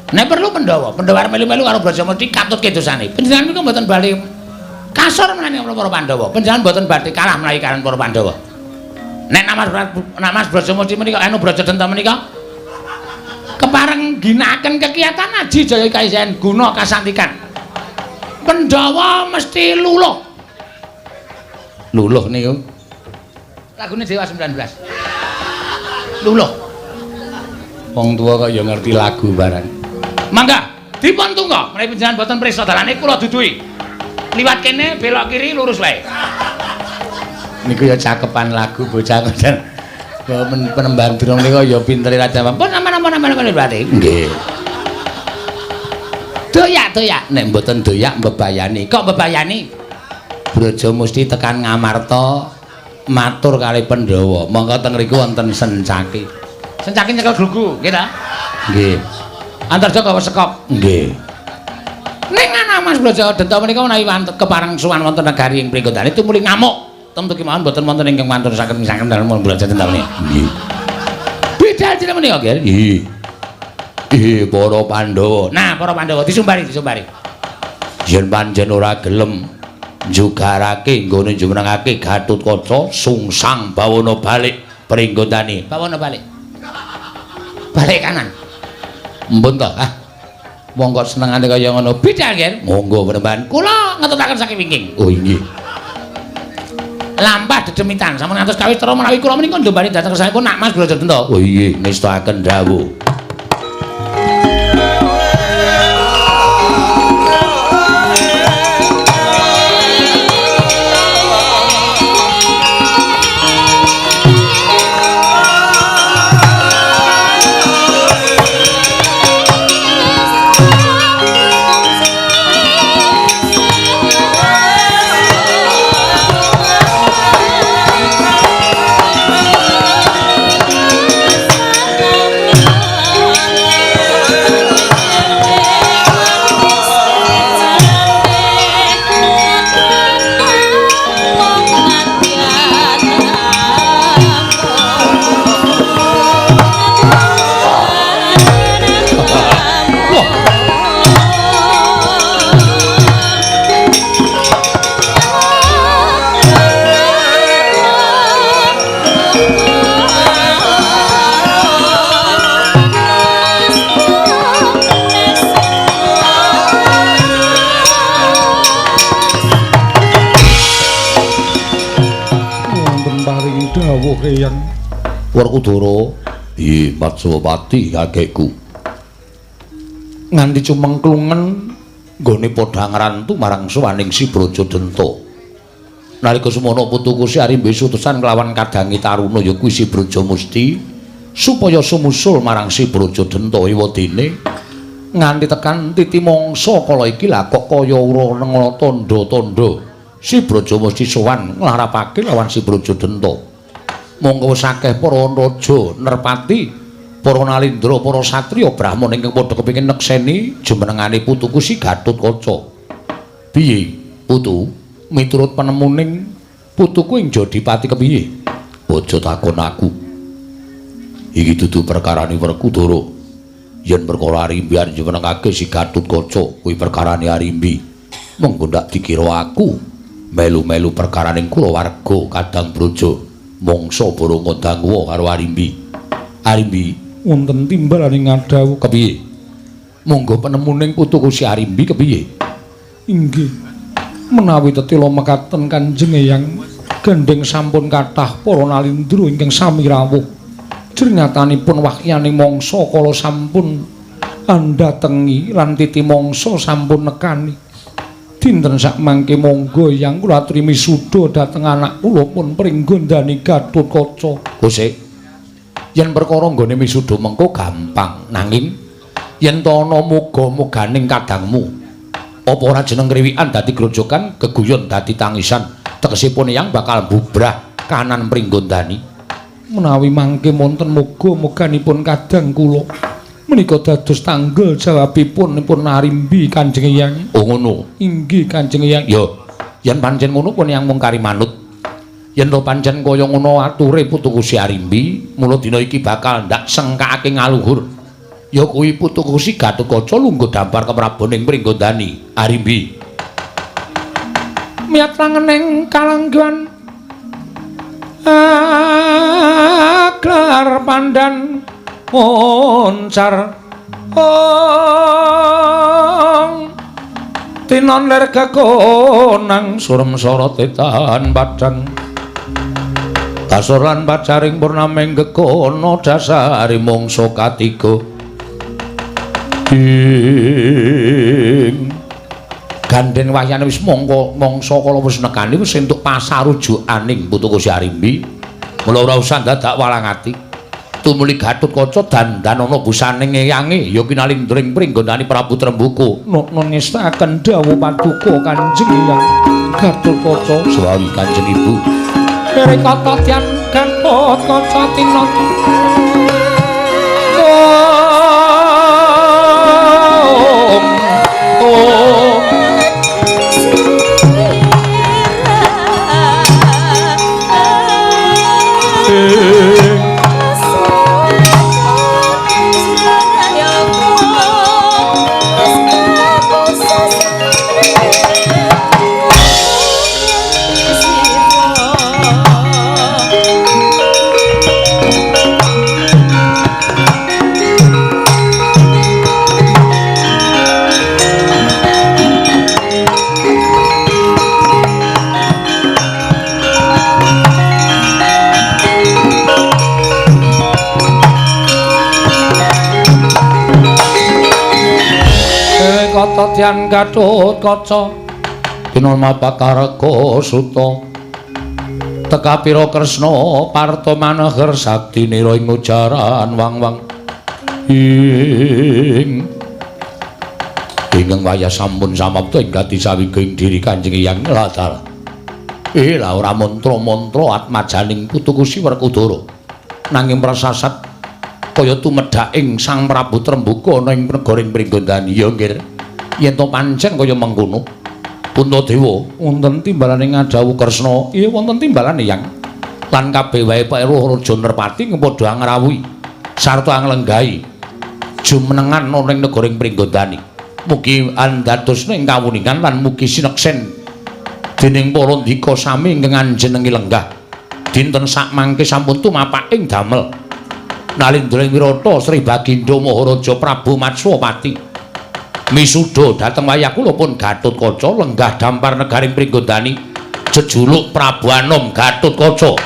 Nek perlu Pandhawa, Pandhawa arep melu-melu karo Brajamusti katutke dosane. Panjenengan niku mboten bali kasor menawi para Pandhawa. Panjenengan mboten badhe kalah menawi kaliyan para Pandhawa. Nek Mas Brajamusti menika anu Brajadenta menika kepareng ginakaken kekiatan aji jaya kaisen guna kasantikan. Pandhawa mesti luluh. Luluh niku lagune Dewa 19. Luluh. Wong tuwa kok ya ngerti lagu barang. Mangga dipun tunggu menawi panjenengan boten prisa dalane kula duduhi. Liwat kene belok kiri lurus wae. Niku ya cakepan lagu bocah ngoten. Penemban durung niku ya pintere Raja. Pun aman-aman berarti. Nggih. Doyak doyak. Nek mboten doyak mbebayani. Kok mbebayani? Brajamusti tekan Ngamarta matur kali Pandhawa. Monggo teng mriku wonten Sencaki. Sencaki nyekel glugu, nggih ta? Nggih. Antarja gawa sekop. Nggih. Ning ana Mas Brajadenta menika menawi kepareng sowan wonten negari ing Pringgondani tumuli ngamuk. Tentu kemawon mboten wonten ingkang wantun saged misahaken dalem Brajadenta menika. Nggih. Bidal jeneng menika, nggih. Nggih. Nggih, para Pandhawa. Nah, para Pandhawa disumbari, disumbari. Yen pancen ora gelem njugarake nggone jumenengake Gatotkaca sungsang bawana balik Pringgondani. Bawana balik. Balik kanan. Mpun to, ah. Wong kok senengane kaya ngono. Bidal nggih. Monggo penemban. Kula ngetutaken saking wingking. Oh inggih. Lampah dedemitan sampun ngantos kawitra menawi kula menika ndombani dhateng kersanipun Nak Mas Brajadenta. Oh inggih, ngestakaken dawuh. Werkudara, iya Matswapati kakekku. Nganti cumengklungen nggone padha ngrantu marang sowaning si Brajadenta. Nalika semono putuku si Arimbi sutusan kelawan kadangi taruna ya kuwi si Brajamusti supaya sumusul marang si Brajadenta ewadene nganti tekan titi mangsa kala iki lah kok kaya ora nengala tandha-tandha si Brajamusti sowan nglarapake lawan si Brajadenta. Monggo wis akeh para raja nerpati, para nalindra, para satriya brahmana ingkang padha kepengin nekseni jumenengane putuku si Gatotkaca. Piye, putu? Miturut penemuning putuku ing Jodipati kepiye? Aja takon aku. Iki dudu perkarane Werkudara. Yen perkara Arimbi arep jumenengake si Gatotkaca, kuwi perkarane Arimbi. Monggo ndak dikira aku melu-melu perkaraning kulawarga Kadang Braja. Mangsa borong ngundang karo Arimbi. Arimbi wonten timbalane ngadhawuh kepiye? Monggo penemuning putuku si Arimbi kepiye? Inggih. Menawi tetila mekaten Kanjeng Eyang, gendheng sampun kathah para nalindra ingkang sami rawuh. Jernyatanipun wahyaning mangsa kala sampun andhatengi lan titi mangsa sampun nekani. Dinten sakmangke monggo Eyang kula aturi misuda dhateng anak kula pun Pringgondani Gatotkaca. Kusik, yen perkara nggone misuda mengko gampang, nanging yen to ana muga-muganing kadangmu, apa ora jeneng kriwikan dadi grojogan, geguyon dadi tangisan, tegesipun Eyang bakal bubrah kanan Pringgondani. Menawi mangke wonten muga-muganipun kadang kula menika dados tanggel jawabipun pun Arimbi Kanjeng Eyang. Oh ngono. Inggih Kanjeng Eyang. Ya, yen pancen ngono pun Eyang mung kari manut. Yen to pancen kaya ngono ature putuku si Arimbi, mula dina iki bakal ndak sengkakake ngaluhur. Ya kuwi putuku si Gatotkaca lungguh dampar keprabon ing Pringgondani Arimbi. Miyat langening kalangguan aglar pandan moncar ong tinon ler kekonang surem sorote tahan padang kasur lan pacaring purnaming gekono dasare mangsa katiga. Ing gandeng wahyane wis mongko mangsa kala wis nekani wis entuk pasarujukaning putuku si Arimbi. Mula ora usah dadak walang ati. Tumuli Gatotkaca dandan ana busaning eyange ya kinalindring Pringgondani Prabu Trembuku. Nokno ngestakaken dawuh paduka Kanjeng Eyang Gatotkaca. Suwawi Kanjeng Ibu. Kata tian Gatotkaca tinon oh Tian Gatotkaca tinon mapakareka suta tekapira Kresna parta maneher sakti nira ing ujaran wang-wang ing ingkang wayah sampun samapta ing gati sawiga ing diri Kanjeng Eyang Latar. Lah ora mantra-mantra atmajaning putuku si Werkudara nanging prasasat kaya tumedhaking Sang Prabu Trembuka ana ing negara ing Pringgondani. Ya nggih, yen to pancen kaya mengkono Puntadewa wonten timbalane ngadhawuh Kresna. Iya wonten timbalane Yang lan kabeh wae peruh Raja Nerpati padha ngrawuhi sarta nglenggahi jumenengan ana ing negara ing Pringgondani. Mugi andadosna ing kawuningan lan mugi sineksen dening para ndika sami ingkang anjenengi lenggah. Dinten sakmangke sampun tumapak ing damel Nalindra ing Wirata Sri Baginda Maharaja Prabu Matswapati misuda dhateng wayah kula pun Gatotkaca lenggah dampar negaring Pringgondani jejuluk Prabu Anom Gatotkaca.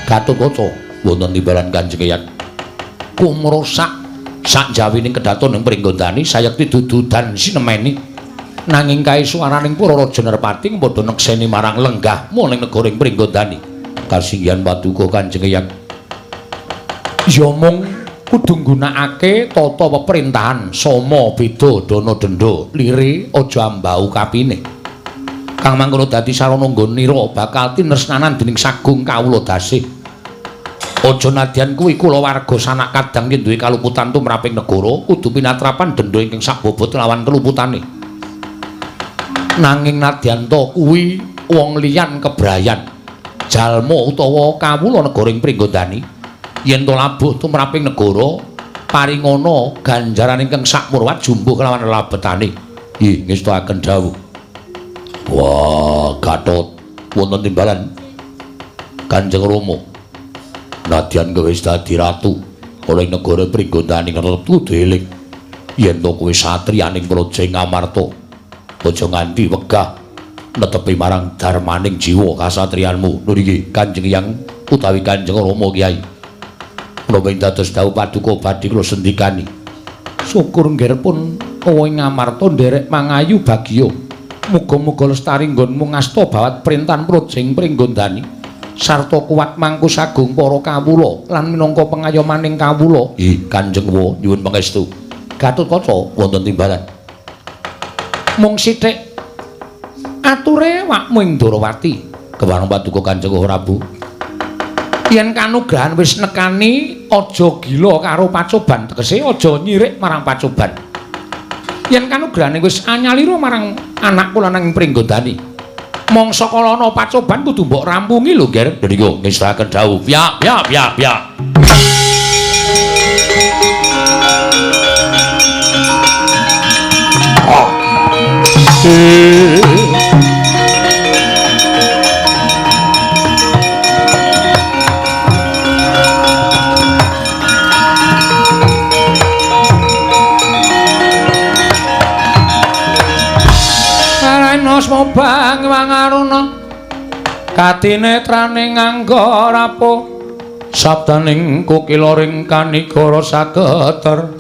Gatotkaca wonten timbalan Kanjeng Eyang kumrosak sakjawining kedaton ing Pringgondani sayekti dudu dan sinemeni nanging kae suwaraning para raja Nerpati padha nekseni marang lenggahmu ning negara ing Pringgondani. Kasinggihan paduka Kanjeng Eyang ya mung kudu nggunakake tata peperintahan sama beda dana denda lire aja ambau kapine kang mangkono dadi sarana nggonira bakal tinresnanan dening sagung kawula dasih. Aja nadyan kuwi kula warga sanak kadang yen duwe kaluputan tumraping negara kudu pinatrapan denda ingkang sabobot lawan keluputane. Nanging nadyan to kuwi wong liyan kebrayan jalma utawa kawula negara ing Pringgondani yen to labuh tumraping negara Paringana ganjaran ingkang sakmurwat jumbuh kelawan labetane. Nggih, ngestuaken dawuh. Wah, Gatot wonten timbalan Kanjeng Rama. Nadyan kowe wis dadi ratu oleh negara Pringgondani tetep kudu eling yen to kowe satriyaning Praja Ngamarta. Aja nganti wegah netepi marang darmaning jiwa kasatriyanmu. Nggih, Kanjeng Hyang utawi Kanjeng Rama Kyai. Menapa ing dados dawuh paduka badhe kula sendikani. Syukur nggih pun kowe Ngamarta nderek mangayu bagya. Muga-muga lestari nggonmu ngasta bawat perintahan Praja ing Pringgondani sarta kuat mangku sagung para kawula lan minangka pengayomaning kawula. Nggih, Kanjeng Wa nyuwun pangestu. Gatotkaca wonten timbalan. Mung sithik ature awakmu ing Ndorowati. Kewareng paduka Kanjeng Prabu. Yen kanugrahan wis nekani aja gila karo pacoban, tegese aja nyirik marang pacoban. Yen kanugrahane wis anyalira marang anakku lanang ing Pringgondani, mangsa kalana pacoban kudu mbok rampungi lho, Ger. Niku ngestaken dawuh. Ya, ya, ya, ya. Bang wangaruna katinetrane nganggo rapuh sabdaning kukila ring kanigara saketer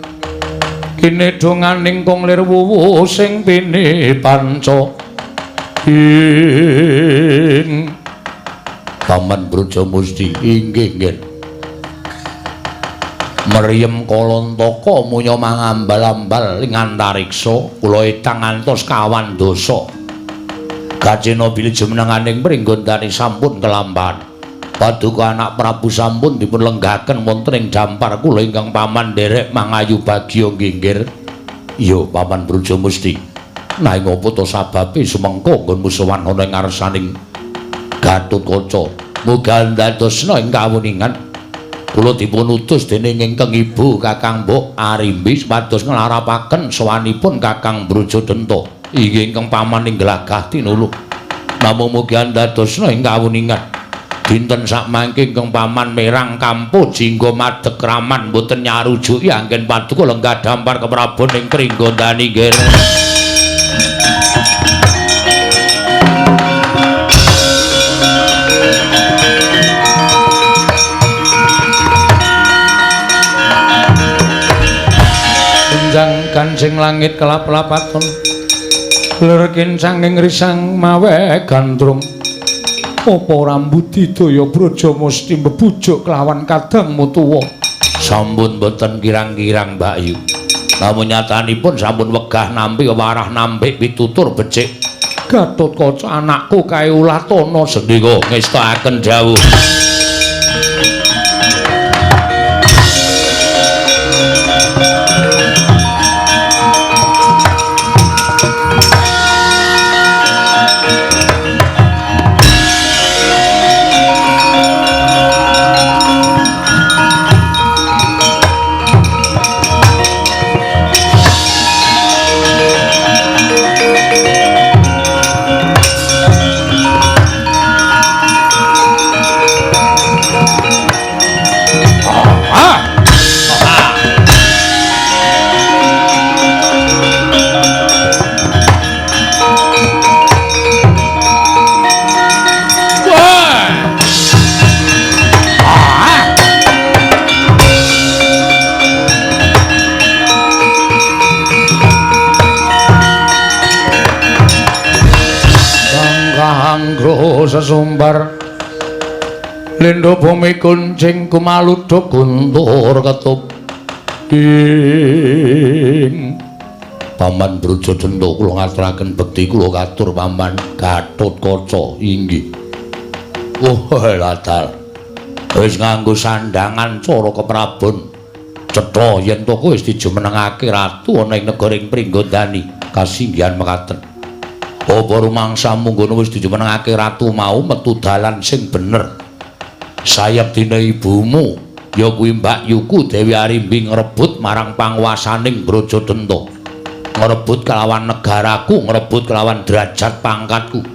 kinedhonganing kung lir wuwu sing pini panca ing Paman Brajamusti. Inggih nggih. Meriem kalontaka munya mangambal-ambal ing antariksa kula etang ngantos kawan dasa. Gajena bilih jumenenganing Pringgondani sampun kelampahan. Paduka anak Prabu sampun dipun lenggahaken wonten ing dampar kula ingkang paman nderek mangayu bagya nggih. Iya, Paman Brajamusti. Nanging apa to sababe sumengko nggonmu sowan ana ing ngarsaning Gatotkaca? Muga ndadosna ing kawuningan. Kula dipun utus dening ingkang ibu Kakang Mbok Arimbi supados nglarapaken sowanipun Kakang Brajadenta. Inggih ingkang paman ing glagah tinulu. Namung mugi andadosna ing kawuningan. Dinten sakmangke ingkang paman merang kampuh jingga madeg raman boten nyarujuki anggen paduka lenggah dampar keprabon ing Pringgondani nggih. Benjang kancing langit kelap-lapaton lir kincanging risang mawe gandrung. Apa rambudidaya Brajamusti mbebujuk kelawan kadang mutuwa? Sampun boten kirang-kirang Mbak Yu. Namun nyatanipun sampun wegah nampi warah nampik pitutur becik. Gatotkaca anakku kae ulah tono sendika ngestakaken dawuh. Sesumbar lindho bumi kuncing kumaluduk guntur ketup ing Paman Brajadenta kula ngaturaken bekti kula katur Paman Gatotkaca. Inggih. Oh ladal wis nganggo sandhangan cara keprabon cetha yen to kowe wis dijumenengake ratu ana ing negara ing Pringgondani kasinggihan mekaten. Apa rumangsamu ngono wis dijumenengake ratu mau metu dalan sing bener. Sayep dina ibumu Ya kuwi Mbak Yuku Dewi Arimbi ngrebut marang panguwasaning Brajadenta. Ngrebut kelawan negaraku, ngrebut kelawan derajat pangkatku.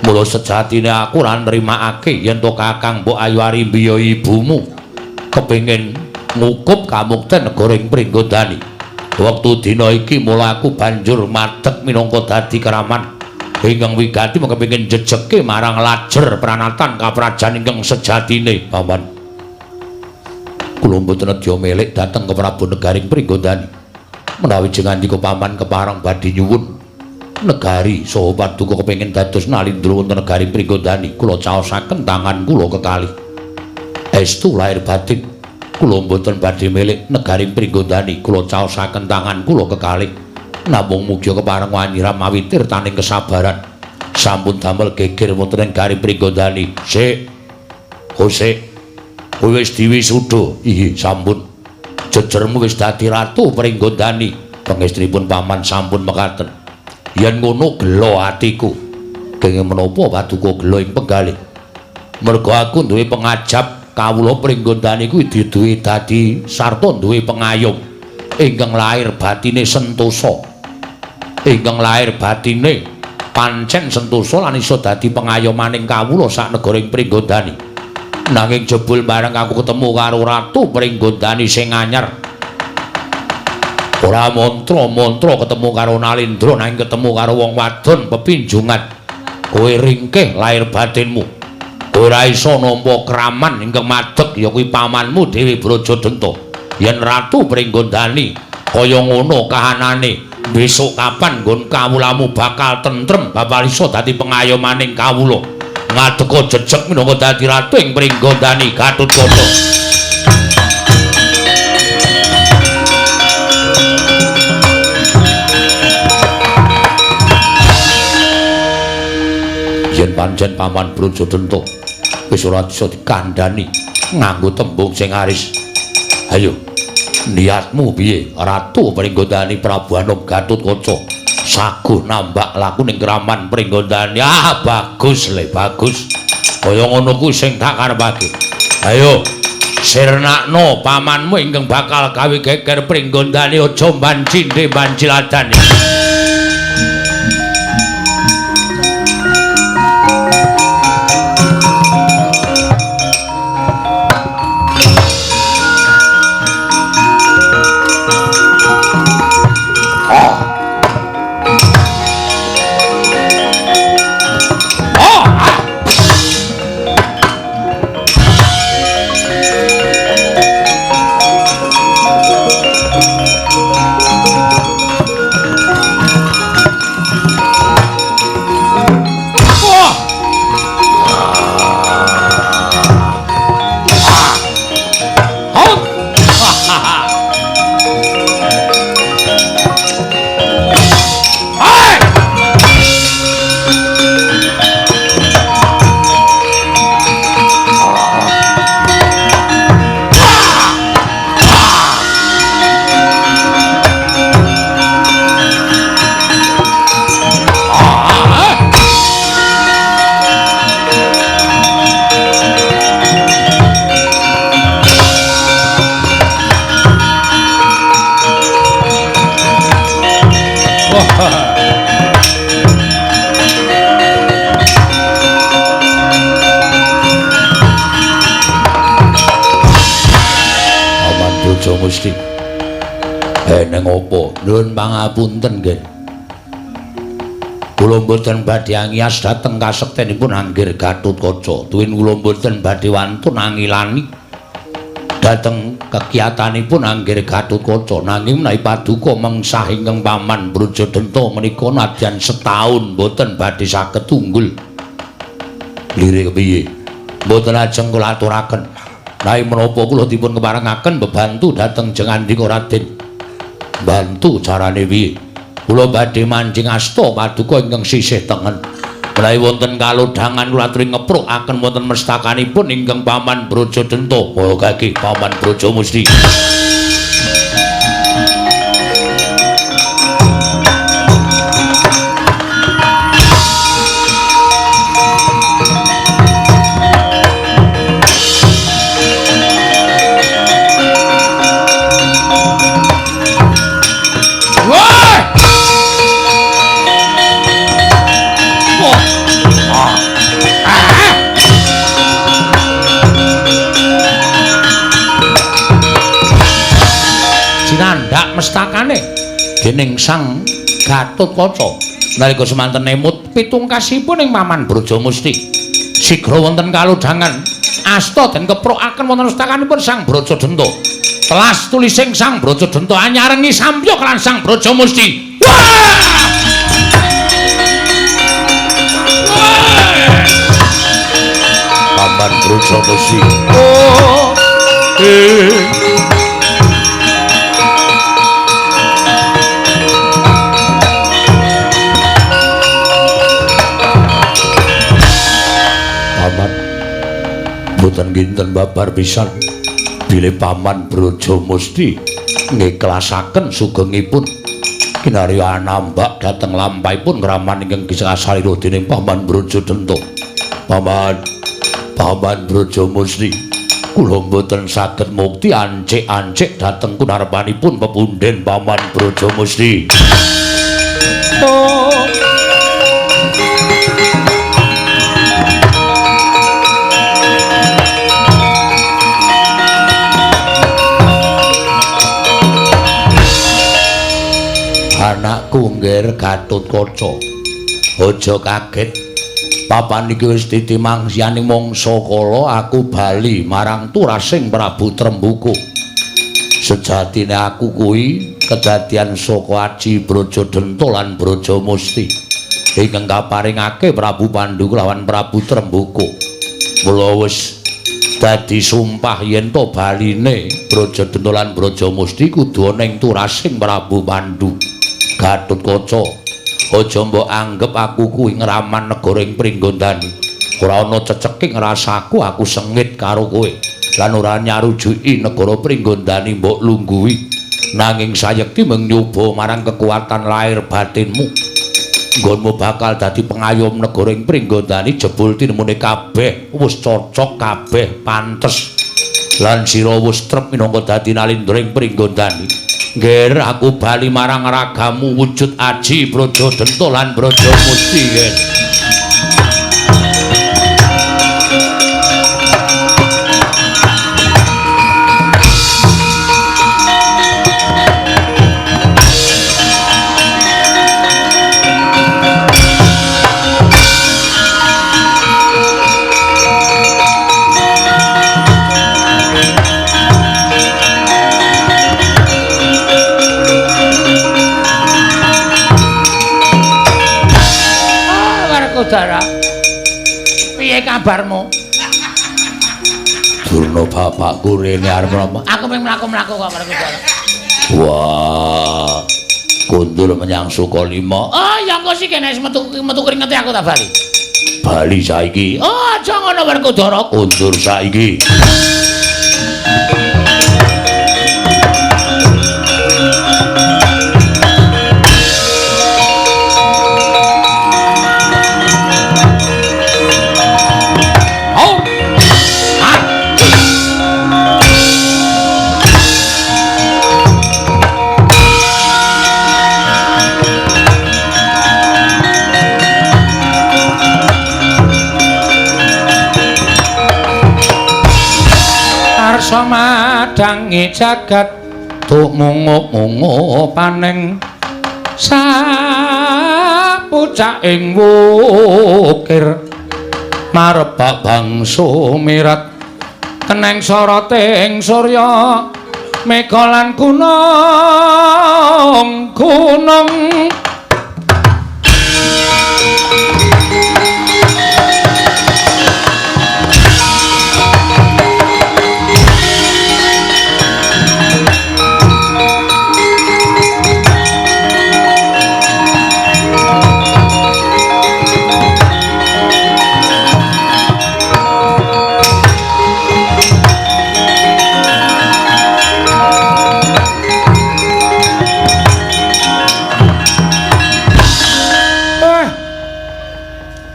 Mula sejatine aku ora nrimakake yen to Kakang Mbok Ayu Arimbi ya ibumu kepengin ngukup kamukten negara ing Pringgondani. Wektu dina iki mula aku banjur madeg minangka dadi keraman ingkang wigati mung kepengin jejeke marang lajer pranatan kaprajan ingkang sejatine. Paman, kula mboten nedya milik dhateng ke Prabu Negaring Pringgondani. Menawi jengandika paman kepareng badhe nyuwun negari saha paduka kepengin dados nalindra wonten Negaring Pringgondani, kula caosaken tangan kula kekalih. Estu lahir batin kula mboten badhe milik Negaring Pringgondani, kula caosaken tangan kula kekalih. Namung mugi kepareng wanyiram mawi tirtaning kesabaran. Sampun damel geger wonten ing Negaring Pringgondani. Sik. Sik. Kowe wis diwisuda. Inggih, sampun. Jejermu wis dadi ratu Pringgondani. Pangestripun paman sampun mekaten. Yen ngono gelo atiku. Kenging menapa paduka gelo ing penggalih? Merga aku duwe pengajap kawula Pringgondani kuwi diduwe dadi sarta duwe pengayom ingkang lair batine sentosa. Ingkang lahir batine pancen sentosa lan iso dadi pengayomaning kawula sak negara ing Pringgondani. Nanging jebul bareng aku ketemu karo Ratu Pringgondani sing anyar. Ora mantra-mantra ketemu karo Nalindra nanging ketemu karo wong wadon pepinjungan. Kowe ringkih lahir batinmu. Kowe ora iso nampa kraman ingkang madeg ya kuwi pamanmu Dewi Brajadenta. Yen Ratu Pringgondani kaya ngono kahanane, besok kapan nggon kawulamu bakal tentrem bakal iso dadi pengayomaning kawula. Ngadeka jejeg minangka dadi ratu ing Pringgondani Gatotkaca. Yen pancen paman Brajadenta wis ora bisa dikandhani nganggo tembung sing aris. Ayo, niatmu piye? Ratu Pringgondani Prabu Anom Gatotkaca saguh nambak laku ning kraman Pringgondani. Ah, bagus le, bagus. Kaya ngono kuwi sing tak karepake. Ayo, sirnakno pamanmu ingkang bakal gawe geger Pringgondani, aja mbancinde mbanciladane. Gusti. Eneng apa? Nuwun pangapunten nggih. Kula mboten badhe angiyas dhateng kasektenipun Anggir Gatotkaca. Tuwin kula mboten badhe wantun angilani dhateng kekiyatanipun Anggir Gatotkaca. Nanging menawi paduka mengsah ingkang paman Brajadenta menika nadyan setahun mboten badhe saged tunggul. Lire kepiye? Mboten ajeng kula aturaken. Menawi menapa kula dipun keparengaken bebantu dhateng Jengandika Raden. Bantu carane piye? Kula badhe manjing asta paduka ingkang sisih tengen. Menawi wonten kalodhangan kula aturi ngeprukaken wonten mestakanipun ingkang paman Brajadenta. Oh kaki paman Braja Musti. mestakane dening Sang Gatotkaca. Nalika semanten emut pitungkasipun ing Paman Brajamusti. Sigra wonten kalodhangan asta den keprokaken wonten mestakanipun Sang Brajadenta. Telas tulising Sang Brajadenta anyarengi sampya lan Sang Brajamusti. Wah! Paman Brajamusti. Oh. Paman mboten kinten babar pisan bilih Paman Brajamusti ngiklasaken sugengipun kinarya anambak dhateng lampahipun ngraman ingkang kasalira dening Paman Brajadenta. Paman, Paman Brajamusti, kula mboten saged mukti ancik-ancik dhateng kunarpanipun pepundhen Paman Brajamusti. Oh. Anakku Ngger Gatotkaca, aja kaget. Papan iki wis titimangsyaning mangsa kala aku bali marang turasing Prabu Trembuku. Sejatine aku kuwi kedadian saka Aji Brajadenta lan Brajamusti ingkang kaparingake Prabu Pandu lawan Prabu Trembuku. Mula wis dadi sumpah yen to baline Brajadenta lan Brajamusti kudu ana ing turasing Prabu Pandu. Gatotkaca, aja mbok anggep aku kuwi ngraman negara ing Pringgondani. Ora ana ceceking rasaku aku sengit karo kowe lan ora nyarujuki negara Pringgondani mbok lungguhi. Nanging sayekti mung nyoba marang kekuatan lahir batinmu. Nggonmu bakal dadi pengayom negara ing Pringgondani jebul tinemune kabeh wis cocok kabeh pantes. Lan sira wis trep minangka dadi nalindra ing Pringgondani. Ngger aku bali marang ragamu wujud Aji Brajadenta lan Brajamusti, Nger. Werkudara, piye kabarmu? Durna bapakku rene arep napa? Aku mung mlaku-mlaku kok Werkudara. Wah, kundur menyang Sukalima. Oh, ya engko sik nek metu metu kringete aku tak bali. Bali saiki. Oh, aja ngono Werkudara. Kundur saiki. Madangi jagat tuk mungup-mungup paning sapucaking wukir marebak bangsa mirat keneng soroting surya mega lan gunung gunung.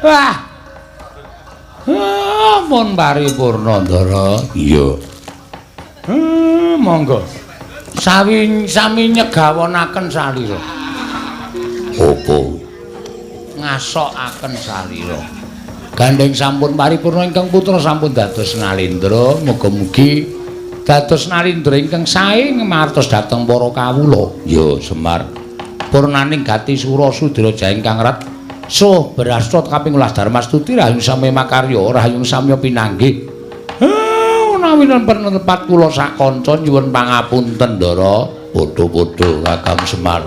Wah. Ampun paripurna, Ndara. Iya. Monggo. Sami sami nyegawonaken salira. Apa? Ngasokaken salira. Gandeng sampun paripurna ingkang putra sampun dados nalendra, muga-mugi Dados Narindra ingkang sae ngamartos dhateng para kawula. Ya Semar. Purnaning gati sura Sudraja ingkang rat soh brasta kaping welas Darmastuti rahayung samya makarya rahayung samya pinanggih. Menawi penepat kula sak kanca nyuwun pangapunten Ndara. Padha-padha Kakang Semar.